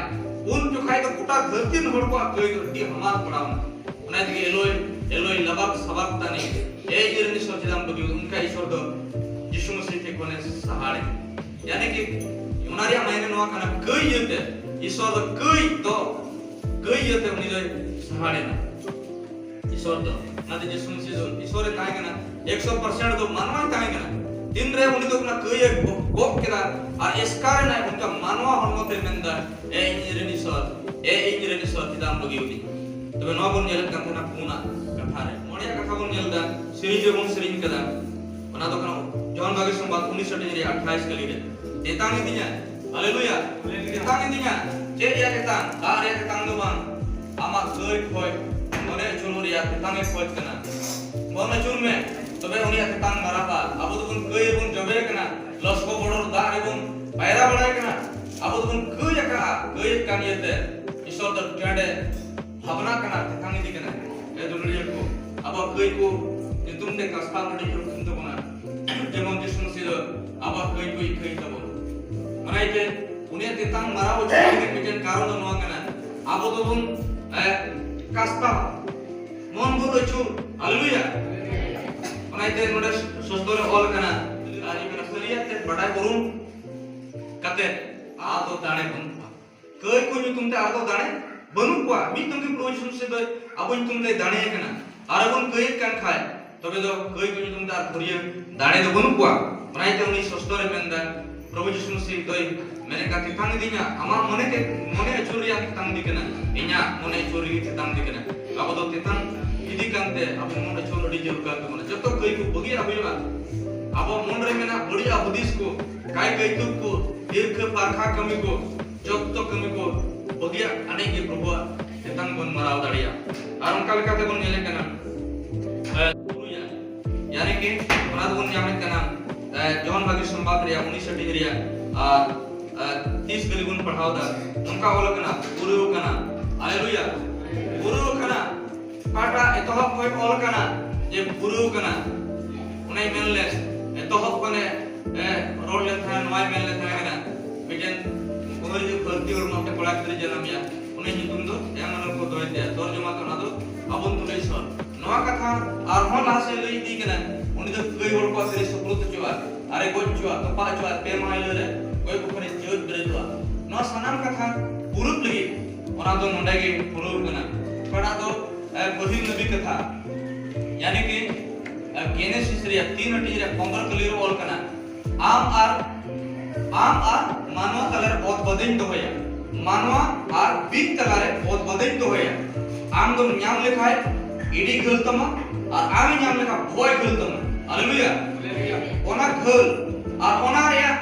ᱩᱱ ᱡᱚᱠᱷᱟᱡ ᱫᱚ ᱜᱚᱴᱟ ᱫᱷᱟᱹᱨᱛᱤ ᱨᱮᱱ ᱦᱚᱲ ᱠᱚᱣᱟᱜ ᱠᱟᱹᱭ ᱫᱚ ᱟᱹᱰᱤ ᱦᱟᱢᱟᱞ ᱯᱟᱲᱟᱣ ᱮᱱᱟ᱾ ᱚᱱᱟ ᱛᱮᱜᱮ ᱮᱞᱳᱭ, ᱮᱞᱳᱭ, ᱞᱟᱵᱟᱠ ᱥᱟᱵᱟᱠ ᱛᱟᱱᱤ, ᱮ ᱤᱧ ᱨᱮᱱ ᱤᱥᱚᱨ ᱪᱮᱫᱟᱜ ᱮᱢ ᱵᱟᱹᱜᱤ ᱟᱹᱫᱤᱧᱟ? ᱚᱱᱠᱟ ᱤᱥᱚᱨ ᱫᱚ ᱡᱤᱥᱩ ᱢᱟᱥᱤ ᱴᱷᱮᱱ ᱠᱷᱚᱱᱮ ᱥᱟᱦᱟᱲᱮ, ᱭᱟᱱᱤ ᱠᱤ ᱚᱱᱟ ᱨᱮᱭᱟᱜ ᱢᱟᱭᱱᱮ ᱱᱚᱣᱟ ᱠᱟᱱᱟ, ᱠᱟᱹᱭ ᱤᱭᱟᱹᱛᱮ, ᱤᱥᱚᱨ ᱫᱚ ᱠᱟᱹᱭ ᱫᱚ, ᱠᱟᱹᱭ ᱤᱭᱟᱹᱛᱮ ᱩᱱᱤ ᱫᱚᱭ ᱥᱟᱦᱟᱲᱮᱱᱟ᱾ ᱤᱥᱚᱨ ᱫᱚ, ᱚᱱᱟᱛᱮ ᱡᱤᱥᱩ ᱢᱟᱥᱤ ᱫᱚ ᱤᱥᱚᱨ ᱮ ᱛᱟᱦᱮᱸ ᱠᱟᱱᱟ, ᱮᱠᱥᱚ ᱯᱟᱨᱥᱮᱱᱴ ᱫᱚ ᱢᱟᱱᱣᱟᱭ ᱛᱟᱦᱮᱸ ᱠᱟᱱᱟ᱾ ᱛᱤᱱᱨᱮ ᱩᱱᱤ ᱫᱚ ᱚᱱᱟ ᱠᱟᱹᱭ ᱮ ᱜᱚ-, ᱜᱚᱜ ᱠᱮᱫᱟ ᱟᱨ ᱮᱥᱠᱟᱨ ᱮᱱᱟᱭ, ᱚᱱᱠᱟ ᱢᱟᱱᱣᱟ ᱦᱚᱲᱢᱚ ᱛᱮ ᱢᱮᱱᱫᱟ, ᱮ ᱤᱧ ᱨᱮᱱ ᱤᱥᱚᱨ, ᱮ ᱤᱧ ᱨᱮᱱ ᱤᱥᱚᱨ, ᱪᱮᱫᱟᱜ ᱮᱢ ᱵᱟᱹᱜᱤ ᱟᱹᱫᱤᱧᱟ? ᱛᱚᱵᱮ ᱱᱚᱣᱟ ᱵᱚᱱ ᱧᱮᱞᱮᱫ ᱠᱟᱱ ᱛᱟᱦᱮᱱᱟ ᱯᱩᱱᱟᱜ ᱠᱟᱛᱷᱟ ᱨᱮ᱾ ᱢᱚᱬᱮᱭᱟᱜ ᱠᱟᱛᱷᱟ ᱵᱚᱱ ᱧᱮᱞ ᱮᱫᱟ, ᱥᱮᱨᱮᱧ ᱨᱮᱵᱚᱱ ᱥᱮᱨᱮᱧ ᱠᱟᱫᱟ᱾ ᱚᱱᱟ ᱫᱚ ᱠᱟᱱᱟ ᱡᱚᱦᱟᱱ ᱵᱷᱟᱜᱮ ᱥᱚᱢᱵᱟᱫ ᱩᱱᱤᱥ ᱦᱟᱹᱴᱤᱧ ᱨᱮᱭᱟᱜ ᱟᱴᱷᱟᱭᱤᱥ ᱠᱟᱹᱞᱤ ᱨᱮ, ᱛᱮᱛᱟᱝ ᱤᱫᱤᱧᱟ, ᱦᱟᱞᱮᱞᱩᱭᱟ᱾ ᱛᱮᱛᱟᱝ ᱤᱫᱤᱧᱟ᱾ ᱪᱮᱫ ᱨᱮᱭᱟᱜ ᱛᱮᱛᱟᱝ? ᱫᱟᱜ ᱨᱮᱭᱟᱜ ᱛᱮᱛᱟᱝ ᱫᱚ ᱵᱟᱝ, ᱟᱢᱟᱜ ᱠᱟᱹᱭ ᱠᱷᱚᱡ ᱢᱚᱱᱮ ᱟᱹᱪᱩᱨᱚᱜ ᱨᱮᱭᱟᱜ ᱛᱮᱛᱟᱝ ᱮ ᱠᱷᱚᱡ ᱠᱟᱱᱟ᱾ ᱢᱚᱱ ᱟᱹᱪᱩᱨ ᱢᱮ, ᱛᱚᱵᱮ ᱩᱱᱤᱭᱟᱜ ᱛᱮᱛᱟᱝ ᱢᱟᱨᱟᱜᱼᱟ᱾ ᱟᱵᱚ ᱫᱚᱵᱚᱱ ᱠᱟᱹᱭ ᱨᱮᱵᱚᱱ ᱡᱚᱵᱮ ᱠᱟᱱᱟ, ᱞᱚᱥᱠᱚ ᱵᱚᱰᱚᱨ ᱫᱟᱜ ᱨᱮᱵᱚᱱ ᱯᱟᱭᱨᱟ ᱵᱟᱲᱟᱭ ᱠᱟᱱᱟ᱾ ᱟᱵᱚ ᱫᱚᱵᱚᱱ ᱠᱟᱹᱭ ᱟᱠᱟᱫᱼᱟ, ᱠᱟᱹᱭ ᱠᱟᱱ ᱤᱭᱟᱹᱛᱮ ᱤᱥᱚᱨ ᱫᱚ ᱴᱮᱸᱰᱮ ᱵᱷᱟᱵᱽᱱᱟ ᱠᱟᱱᱟ, ᱛᱮᱛᱟᱝ ᱤᱫᱤ ᱠᱟᱱᱟ᱾ ᱮ ᱫᱩᱞᱟᱹᱲᱤᱭᱟᱹ ᱠᱚ, ᱟᱵᱚᱣᱟᱜ ᱠᱟᱹᱭ ᱠᱚ ᱧᱩᱛᱩᱢ ᱛᱮ ᱠᱟᱥᱛᱟᱣ ᱟᱹᱰᱤ ᱡᱳᱨ ᱠᱟᱱ ᱛᱟᱵᱚᱱᱟ᱾ ᱡᱮᱢᱚᱱ ᱡᱤᱥᱩ ᱢᱟᱹᱥᱤᱦ ᱫᱚ ᱟᱵᱚᱣᱟᱜ ᱠᱟᱹᱭ ᱠᱚ ᱤᱠᱷᱟᱹᱭ ᱛᱟᱵᱚᱱ᱾ ᱚᱱᱟ ᱤᱭᱟᱹᱛᱮ ᱩᱱᱤᱭᱟᱜ ᱛᱮᱛᱟᱝ ᱢᱟᱨᱟᱣ ᱦᱚᱪᱚ ᱞᱟᱹᱜᱤᱫ ᱢᱤᱫᱴᱮᱱ ᱠᱟᱨᱚᱱ ᱫᱚ ᱱᱚᱣᱟ ᱠᱟᱱᱟ, ᱟᱵᱚ ᱫᱚᱵᱚᱱ, ᱮ, ᱠᱟᱥᱛᱟᱣ, ᱢᱚᱱ ᱵᱚᱱ ᱟᱹᱪᱩᱨ᱾ ᱦᱟᱞᱮᱞᱩᱭᱟ᱾ ᱚᱱᱟ ᱤᱭᱟᱹᱛᱮ ᱱᱚᱰᱮ ᱥᱚᱥᱛᱚ ᱨᱮ ᱚᱞ ᱠᱟᱱᱟ, ᱟᱨ ᱤᱧ ᱢᱮᱱᱟ, ᱥᱟᱹᱨᱤᱭᱟᱜ ᱛᱮ ᱵᱟᱰᱟᱭ ᱩᱨᱩᱢ ᱠᱟᱛᱮ ᱟᱫᱚ ᱫᱟᱲᱮ ᱵᱟᱹᱱᱩᱜᱼᱟ᱾ ᱠᱟᱹᱭ ᱠᱚ ᱧᱩᱛᱩᱢ ᱛᱮ ᱟᱨ ᱫᱚ ᱫᱟᱲᱮ ᱵᱟᱹᱱᱩᱜ ᱠᱚᱣᱟ᱾ ᱢᱤᱫ ᱫᱚᱢ ᱜᱮ ᱯᱨᱚᱵᱷᱩ ᱡᱤᱥᱩ ᱢᱟᱹᱥᱤᱦ ᱫᱚ ᱟᱵᱚ ᱧᱩᱛᱩᱢ ᱛᱮᱭ ᱫᱟᱲᱮ ᱠᱟᱱᱟ᱾ ᱟᱨ ᱵᱚᱱ ᱠᱟᱹᱭᱮᱫ ᱠᱟᱱ ᱠᱷᱟᱡ, ᱛᱚᱵᱮ ᱫᱚ ᱠᱟᱹᱭ ᱠᱚ ᱧᱩᱛᱩᱢ ᱛᱮ ᱟᱨ ᱠᱷᱩᱨᱤᱭᱟᱹ ᱫᱟᱲᱮ ᱫᱚ ᱵᱟᱹᱱᱩᱜ ᱠᱚᱣᱟ᱾ ᱚᱱᱟ ᱤᱭᱟᱹᱛᱮ ᱩᱱᱤ ᱥᱚᱥᱛᱚ ᱨᱮ ᱢᱮᱱᱫᱟ, ᱯᱨᱚᱵᱷᱩ ᱡᱤᱥᱩ ᱢᱟᱹᱥᱤᱦ ᱫᱚᱭ ᱢᱮᱱᱮᱫ ᱠᱟᱱ, ᱛᱮᱛᱟᱝ ᱤᱫᱤᱧᱟ, ᱟᱢᱟᱜ ᱢᱚᱱᱮ ᱛᱮ, ᱢᱚᱱᱮ ᱟᱹᱪᱩᱨ ᱨᱮᱭᱟᱜ ᱛᱮᱛᱟᱝ ᱤᱫᱤ ᱠᱟᱱᱟ, ᱤᱧᱟᱜ ᱢᱚᱱᱮ ᱟᱹᱪᱩᱨ ᱨᱮᱜᱮ ᱛᱮᱛᱟᱝ ᱤᱫᱤ ᱠᱟᱱᱟ᱾ ᱟᱵᱚ ᱫᱚ ᱛᱮᱛᱟᱝ ᱤᱫᱤ ᱠᱟᱱᱛᱮ ᱟᱵᱚ ᱢᱚᱱᱮ ᱟᱹᱪᱩᱨ ᱟᱹᱰᱤ ᱡᱟᱹᱨᱩᱲ ᱠᱟᱱ ᱛᱟᱵᱚᱱᱟ᱾ ᱡᱚᱛᱚ ᱠᱟᱹᱭ ᱠᱚ ᱵᱟᱹᱜᱤᱭᱟᱜ ᱦᱩᱭᱩᱜᱼᱟ᱾ ᱟᱵᱚ ᱢᱚᱱ ᱨᱮ ᱢᱮᱱᱟᱜ ᱵᱟᱹᱲᱤᱡ ᱦᱩᱫᱤᱥ ᱠᱚ, ᱠᱟᱭ ᱠᱟᱹᱭᱛᱩᱠ ᱠᱚ, ᱦᱤᱨᱠᱷᱟᱹ ᱯᱟᱨᱠᱷᱟ ᱠᱟᱹᱢᱤ ᱠᱚ, ᱡᱚᱛᱚ ᱠᱟᱹᱢᱤ ᱠᱚ ᱵᱟᱹᱜᱤᱭᱟᱜ ᱟᱹᱰᱤ ᱜᱮ ᱯᱨᱚᱵᱷᱩᱣᱟᱜ ᱛᱮᱛᱟᱝ ᱵᱚᱱ ᱢᱟᱨᱟᱣ ᱫᱟᱲᱮᱭᱟᱜᱼᱟ᱾ ᱟᱨ ᱚᱱᱠᱟ ᱞᱮᱠᱟᱛᱮ ᱵᱚᱱ ᱧᱮᱞᱮᱫ ᱠᱟᱱᱟ, ᱮ, ᱛᱩᱨᱩᱭᱟᱜ, ᱭᱟᱱᱤ ᱠᱤ ᱚᱱᱟ ᱫᱚᱵᱚᱱ ᱧᱟᱢᱮᱫ ᱠᱟᱱᱟ, ᱮ, ᱡᱚᱦᱚᱱ ᱵᱷᱟᱹᱜᱤ ᱥᱚᱢᱵᱟᱫ ᱨᱮᱭᱟᱜ ᱩᱱᱤᱥ ᱦᱟᱹᱴᱤᱧ ᱨᱮᱭᱟᱜ, ᱟᱨ, ᱮ, ᱛᱤᱥ ᱜᱟᱹᱞᱤ ᱵᱚᱱ ᱯᱟᱲᱦᱟᱣ ᱫᱟ, ᱱᱚᱝᱠᱟ ᱚᱞ ᱟᱠᱟᱱᱟ, ᱯᱩᱨᱟᱹᱣ ᱠᱟᱱᱟ᱾ ᱦᱟᱞᱮᱞᱩᱭᱟ, ᱯᱩᱨᱟᱹᱣ ᱠᱟᱱᱟ᱾ ᱚᱠᱟᱴᱟᱜ ᱮᱛᱚᱦᱚᱵ ᱠᱷᱚᱱ ᱚᱞ ᱠᱟᱱᱟ ᱡᱮ ᱯᱩᱨᱟᱹᱣ ᱠᱟᱱᱟ, ᱚᱱᱟᱭ ᱢᱮᱱ ᱞᱮᱫ, ᱮᱛᱚᱦᱚᱵ ᱠᱷᱚᱱᱮ, ᱮ, ᱨᱚᱲ ᱞᱮᱫ ᱛᱟᱦᱮᱸ, ᱱᱚᱣᱟᱭ ᱢᱮᱱ ᱞᱮᱫ ᱛᱟᱦᱮᱸ ᱠᱟᱱᱟ, ᱢᱤᱫᱴᱮᱱ ᱠᱩᱢᱟᱹᱨᱤ ᱡᱩᱫᱤ ᱯᱷᱟᱹᱞᱛᱤ ᱦᱚᱲᱢᱚ ᱛᱮ ᱠᱚᱲᱟ ᱜᱤᱫᱽᱨᱟᱹ ᱡᱟᱱᱟᱢ ᱮᱭᱟ, ᱩᱱᱤ ᱧᱩᱛᱩᱢ ᱫᱚ ᱮᱢᱟᱱᱩᱭᱮᱞ ᱠᱚ ᱫᱚᱦᱚᱭ ᱛᱟᱭᱟ᱾ ᱛᱚᱨᱡᱚᱢᱟ ᱫᱚ ᱚᱱᱟ ᱫᱚ ᱟᱵᱚᱱ ᱛᱩᱞᱟᱹ ᱤᱥᱚᱨ᱾ ᱱᱚᱣᱟ ᱠᱟᱛᱷᱟ ᱟᱨᱦᱚᱸ ᱞᱟᱦᱟ ᱥᱮᱫ ᱞᱟᱹᱭ ᱤᱫᱤ ᱠᱟᱱᱟ, ᱩᱱᱤ ᱫᱚ ᱠᱟᱹᱭ ᱦᱚᱲ ᱠᱚ ᱟᱛᱮ ᱨᱮ ᱥᱩᱯᱨᱩᱫ ᱦᱚᱪᱚᱜᱼᱟ, ᱟᱨᱮ ᱜᱚᱡ ᱦᱚᱪᱚᱜᱼᱟ, ᱛᱚᱯᱟ ᱦᱚᱪᱚᱜᱼᱟ, ᱯᱮ ᱢᱟᱦᱟ ᱦᱤᱞᱳᱜ ᱨᱮ ᱜᱚᱡ ᱠᱚ ᱠᱷᱚᱱᱮ ᱡᱤᱣᱮᱫ ᱵᱮᱨᱮᱫᱚᱜᱼᱟ᱾ ᱱᱚᱣᱟ ᱥᱟᱱᱟᱢ ᱠᱟᱛᱷᱟ ᱯᱩᱨᱩᱵ ᱞᱟᱹᱜᱤᱫ ᱚᱱᱟ ᱫᱚ ᱱᱚᱰᱮ ᱜᱮ ᱯᱩᱨᱟᱹᱣ ᱠᱟᱱᱟ᱾ ᱚᱠᱟᱴᱟᱜ ᱫᱚ, ᱮ, ᱯᱟᱹᱦᱤᱞ ᱱᱚᱵᱤ ᱠᱟᱛᱷᱟ, ᱭᱟᱱᱤ ᱠᱤ, ᱮ, ᱜᱮᱱᱮᱥᱤᱥ ᱨᱮᱭᱟᱜ ᱛᱤᱱ ᱦᱟᱹᱴᱤᱧ ᱨᱮ ᱯᱚᱱᱫᱽᱨᱚ ᱠᱟᱹᱞᱤ ᱨᱮ ᱚᱞ ᱠᱟᱱᱟ, ᱟᱢ ᱟᱨ, ᱟᱢ ᱟᱨ ᱢᱟᱱᱣᱟ ᱛᱟᱞᱟᱨᱮ ᱵᱚᱫ ᱵᱟᱹᱫᱤᱧ ᱫᱚᱦᱚᱭᱟ, ᱢᱟᱱᱣᱟ ᱟᱨ ᱵᱤᱧ ᱛᱟᱞᱟᱨᱮ ᱵᱚᱫ ᱵᱟᱹᱫᱤᱧ ᱫᱚᱦᱚᱭᱟ᱾ ᱟᱢ ᱫᱚᱢ ᱧᱟᱢ ᱞᱮᱠᱷᱟᱡ ᱤᱰᱤ ᱜᱷᱟᱹᱞ ᱛᱟᱢᱟ, ᱟᱨ ᱟᱢᱮ ᱧᱟᱢ ᱞᱮᱠᱷᱟᱡ ᱵᱷᱚᱭ ᱜᱷᱟᱹᱞ ᱛᱟᱢᱟ᱾ ᱦᱟᱞᱮᱞᱩᱭᱟ᱾ ᱚᱱᱟ ᱜᱷᱟᱹᱞ ᱟᱨ ᱚᱱᱟ ᱨᱮᱭᱟᱜ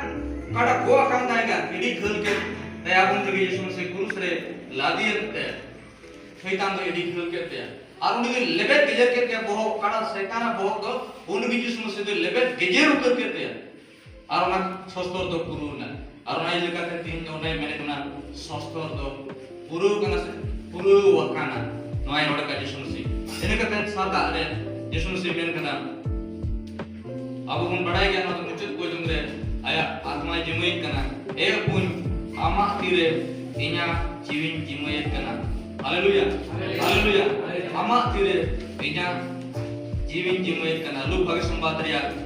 ᱚᱠᱟᱴᱟᱜ ᱜᱚᱜ ᱟᱠᱟᱱ ᱛᱟᱦᱮᱸ ᱠᱟᱱ, ᱮᱰᱤ ᱠᱷᱟᱹᱞ ᱠᱮᱫ ᱛᱟᱭᱟ, ᱩᱱ ᱨᱮᱜᱮ ᱭᱤᱥᱩ ᱢᱟᱹᱥᱤ ᱠᱨᱩᱥ ᱨᱮ ᱞᱟᱫᱮᱭᱮᱱ ᱛᱮ ᱥᱚᱭᱛᱟᱱ ᱫᱚ ᱮᱰᱤ ᱠᱷᱟᱹᱞ ᱠᱮᱫ ᱛᱟᱭᱟ᱾ ᱟᱨ ᱩᱱᱤ ᱫᱚ ᱞᱮᱵᱮᱫ ᱜᱮᱡᱮᱨ ᱠᱮᱫ ᱛᱟᱭᱟ, ᱵᱚᱦᱚᱜ, ᱚᱠᱟᱴᱟᱜ ᱥᱚᱭᱛᱟᱱᱟᱜ ᱵᱚᱦᱚᱜ ᱫᱚ, ᱩᱱ ᱨᱮᱜᱮ ᱭᱤᱥᱩ ᱢᱟᱹᱥᱤ ᱫᱚ ᱞᱮᱵᱮᱫ ᱜᱮᱡᱮᱨ ᱩᱛᱟᱹᱨ ᱠᱮᱫ ᱛᱟᱭᱟ᱾ ᱟᱨ ᱚᱱᱟ ᱥᱚᱥᱛᱚᱨ ᱫᱚ ᱯᱩᱨᱟᱹᱣ ᱮᱱᱟ᱾ ᱟᱨ ᱚᱱᱟ ᱤᱭᱟᱹ ᱞᱮᱠᱟᱛᱮ ᱛᱮᱦᱮᱧ ᱫᱚ ᱚᱸᱰᱮ ᱢᱮᱱᱮᱫ ᱠᱟᱱᱟ, ᱥᱚᱥᱛᱚᱨ ᱫᱚ ᱯᱩᱨᱟᱹᱣ ᱠᱟᱱᱟ ᱥᱮ ᱯᱩᱨᱟᱹᱣ ᱟᱠᱟᱱᱟ᱾ ᱱᱚᱣᱟᱭ ᱨᱚᱲ ᱠᱟᱜ ᱡᱤᱥᱩ ᱢᱟᱹᱥᱤ᱾ ᱤᱱᱟᱹ ᱠᱟᱛᱮ ᱥᱟᱛᱟᱜ ᱨᱮ ᱡᱤᱥᱩ ᱢᱟᱹᱥᱤ ᱢᱮᱱ ᱠᱟᱱᱟ, ᱟᱵᱚ ᱵᱚᱱ ᱵᱟᱲᱟᱭ ᱜᱮᱭᱟ, ᱱᱚᱣᱟ ᱫᱚ ᱢᱩᱪᱟᱹᱫ ᱯᱚᱨᱡᱚᱱᱛ ᱨᱮ ᱟᱭᱟᱜ ᱟᱛᱢᱟᱭ ᱡᱤᱢᱟᱹᱭᱮᱫ ᱠᱟᱱᱟ, "ᱮ ᱵᱚᱠᱚᱧ, ᱟᱢᱟᱜ ᱛᱤᱨᱮ ᱤᱧᱟᱜ ᱡᱤᱣᱤᱧ ᱡᱤᱢᱟᱹᱭᱮᱫ ᱠᱟᱱᱟ᱾" ᱦᱟᱞᱮᱞᱩᱭᱟ, ᱦᱟᱞᱮᱞᱩᱭᱟ᱾ "ᱟᱢᱟᱜ ᱛᱤᱨᱮ ᱤᱧᱟᱜ ᱡᱤᱣᱤᱧ ᱡᱤᱢᱟᱹᱭᱮᱫ ᱠᱟᱱᱟ᱾" ᱞᱩᱠ ᱵᱷᱟᱜᱮ ᱥᱚᱢᱵᱟᱫ ᱨᱮᱭᱟᱜ,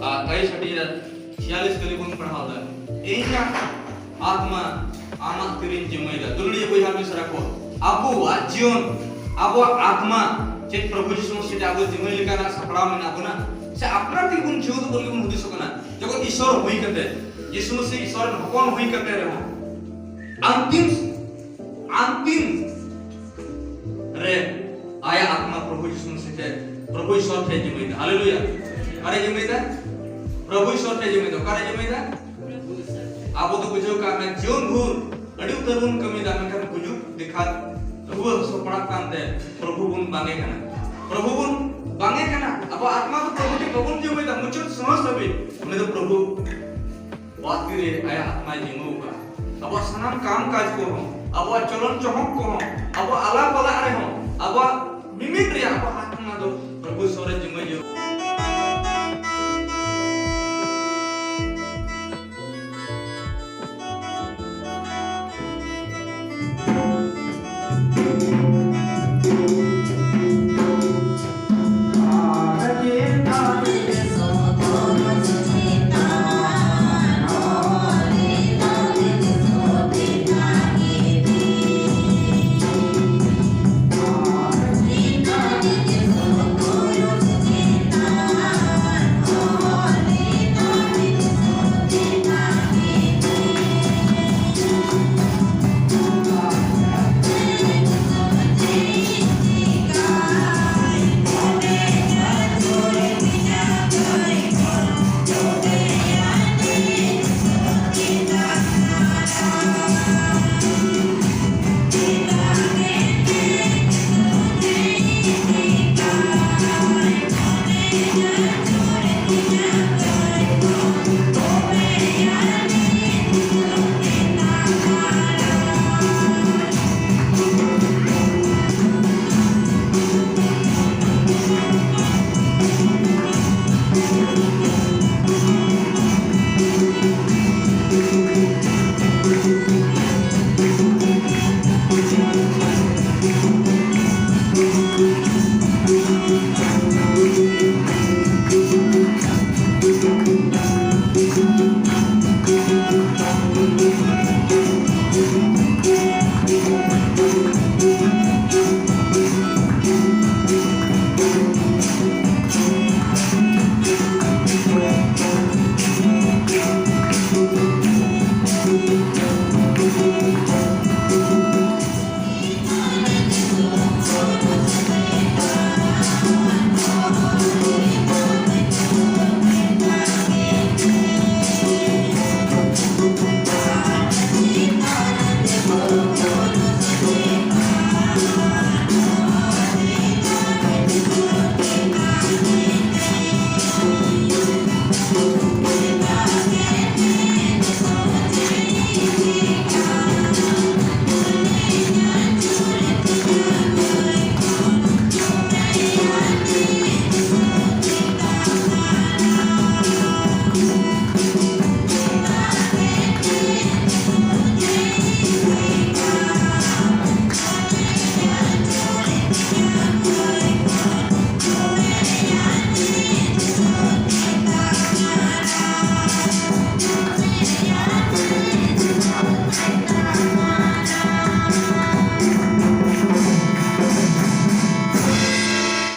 ᱟ, ᱛᱮᱭᱤᱥ ᱦᱟᱹᱴᱤᱧ ᱨᱮ ᱪᱷᱤᱭᱟᱞᱤᱥ ᱠᱟᱹᱨᱤ ᱵᱚᱱ ᱯᱟᱲᱦᱟᱣ ᱮᱫᱟ, "ᱤᱧᱟᱜ ᱟᱛᱢᱟ ᱟᱢᱟᱜ ᱛᱤᱨᱤᱧ ᱡᱤᱢᱟᱹᱭᱮᱫᱟ᱾" ᱫᱩᱞᱟᱹᱲᱤᱭᱟᱹ ᱵᱚᱭᱦᱟ ᱢᱤᱥᱨᱟ ᱠᱚ, ᱟᱵᱚᱣᱟᱜ ᱡᱤᱭᱚᱱ, ᱟᱵᱚᱣᱟᱜ ᱟᱛᱢᱟ ᱪᱮᱫ ᱯᱨᱚᱵᱷᱩ ᱡᱤᱥᱩ ᱢᱟᱹᱥᱤ ᱴᱷᱮᱱ ᱟᱵᱚ ᱡᱤᱢᱟᱹᱭ ᱞᱮᱠᱟᱱᱟᱜ ᱥᱟᱯᱲᱟᱣ ᱢᱮᱱᱟᱜ ᱵᱚᱱᱟ? ᱥᱮ ᱟᱯᱱᱟᱨ ᱛᱮᱜᱮ ᱵᱚᱱ ᱡᱤᱣᱮᱫ ᱵᱚᱱ ᱦᱩᱫᱤᱥᱚᱜ ᱠᱟᱱᱟ? ᱡᱚᱠᱷᱚᱱ ᱤᱥᱚᱨ ᱦᱩᱭ ᱠᱟᱛᱮ, ᱡᱤᱥᱩ ᱢᱟᱹᱥᱤ ᱤᱥᱚᱨ ᱨᱮᱱ ᱦᱚᱯᱚᱱ ᱦᱩᱭ ᱠᱟᱛᱮ ᱨᱮᱦᱚᱸ, ᱟᱱᱛᱤᱢ, ᱟᱱᱛᱤᱢ ᱨᱮ ᱟᱭᱟᱜ ᱟᱛᱢᱟ ᱯᱨᱚᱵᱷᱩ ᱡᱤᱥᱩ ᱢᱟᱹᱥᱤ ᱴᱷᱮᱱ, ᱯᱨᱚᱵᱷᱩ ᱤᱥᱚᱨ ᱴᱷᱮᱱ ᱡᱤᱢᱟᱹᱭᱮᱫᱟ᱾ ᱦᱟᱞᱮᱞᱩᱭᱟ᱾ ᱚᱠᱟᱨᱮ ᱡᱤᱢᱟᱹᱭᱮᱫᱟ? ᱯᱨᱚᱵᱷᱩ ᱤᱥᱚᱨ ᱴᱷᱮᱱ ᱡᱤᱢᱟᱹᱭᱮᱫᱟ᱾ ᱚᱠᱟᱨᱮ ᱡᱤᱢᱟᱹᱭᱮᱫᱟ? ᱟᱵᱚ ᱫᱚ ᱵᱩᱡᱷᱟᱹᱣ ᱠᱟᱜ ᱢᱮ, ᱡᱤᱭᱚᱱ ᱵᱷᱳᱨ ᱟᱹᱰᱤ ᱩᱛᱟᱹᱨ ᱵᱚᱱ ᱠᱟᱹᱢᱤᱭᱮᱫᱟ, ᱢᱮᱱᱠᱷᱟᱱ ᱜᱩᱡᱩᱜ ᱫᱮᱠᱷᱟ ᱨᱩᱣᱟᱹ ᱦᱟᱹᱥᱩ ᱯᱟᱲᱟᱜ ᱠᱟᱱᱛᱮ ᱯᱨᱚᱵᱷᱩ ᱵᱚᱱ ᱵᱟᱝᱮ ᱠᱟᱱᱟ᱾ ᱯᱨᱚᱵᱷᱩ ᱵᱚᱱ ᱵᱟᱝᱮ ᱠᱟᱱᱟ᱾ ᱟᱵᱚ ᱟᱛᱢᱟ ᱫᱚ ᱯᱨᱚᱵᱷᱩ ᱴᱷᱮᱱ ᱵᱟᱵᱚᱱ ᱡᱤᱢᱟᱹᱭᱮᱫᱟ᱾ ᱢᱩᱪᱟᱹᱫ ᱥᱟᱦᱟᱸᱥ ᱦᱟᱹᱵᱤᱡ ᱩᱱᱤ ᱫᱚ ᱯᱨᱚᱵᱷᱩ ᱟᱛᱤ ᱨᱮ ᱟᱭᱟᱜ ᱟᱛᱢᱟᱭ ᱡᱤᱢᱟᱹᱣ ᱠᱟᱜᱼᱟ᱾ ᱟᱵᱚᱣᱟᱜ ᱥᱟᱱᱟᱢ ᱠᱟᱢ ᱠᱟᱡᱽ ᱠᱚᱦᱚᱸ, ᱟᱵᱚᱣᱟᱜ ᱪᱚᱞᱚᱱ ᱪᱚᱦᱚᱱ ᱠᱚᱦᱚᱸ, ᱟᱵᱚᱣᱟᱜ ᱟᱞᱟᱯ ᱟᱞᱟᱜ ᱨᱮᱦᱚᱸ, ᱟᱵᱚᱣᱟᱜ ᱢᱤᱢᱤᱫ ᱨᱮᱭᱟᱜ ᱟᱵᱚᱣᱟᱜ ᱟᱛᱢᱟ ᱫᱚ ᱯᱨᱚᱵᱷᱩ ᱤᱥᱚᱨ ᱨᱮ ᱡᱤᱢᱟᱹ ᱡᱤᱢᱟᱹ᱾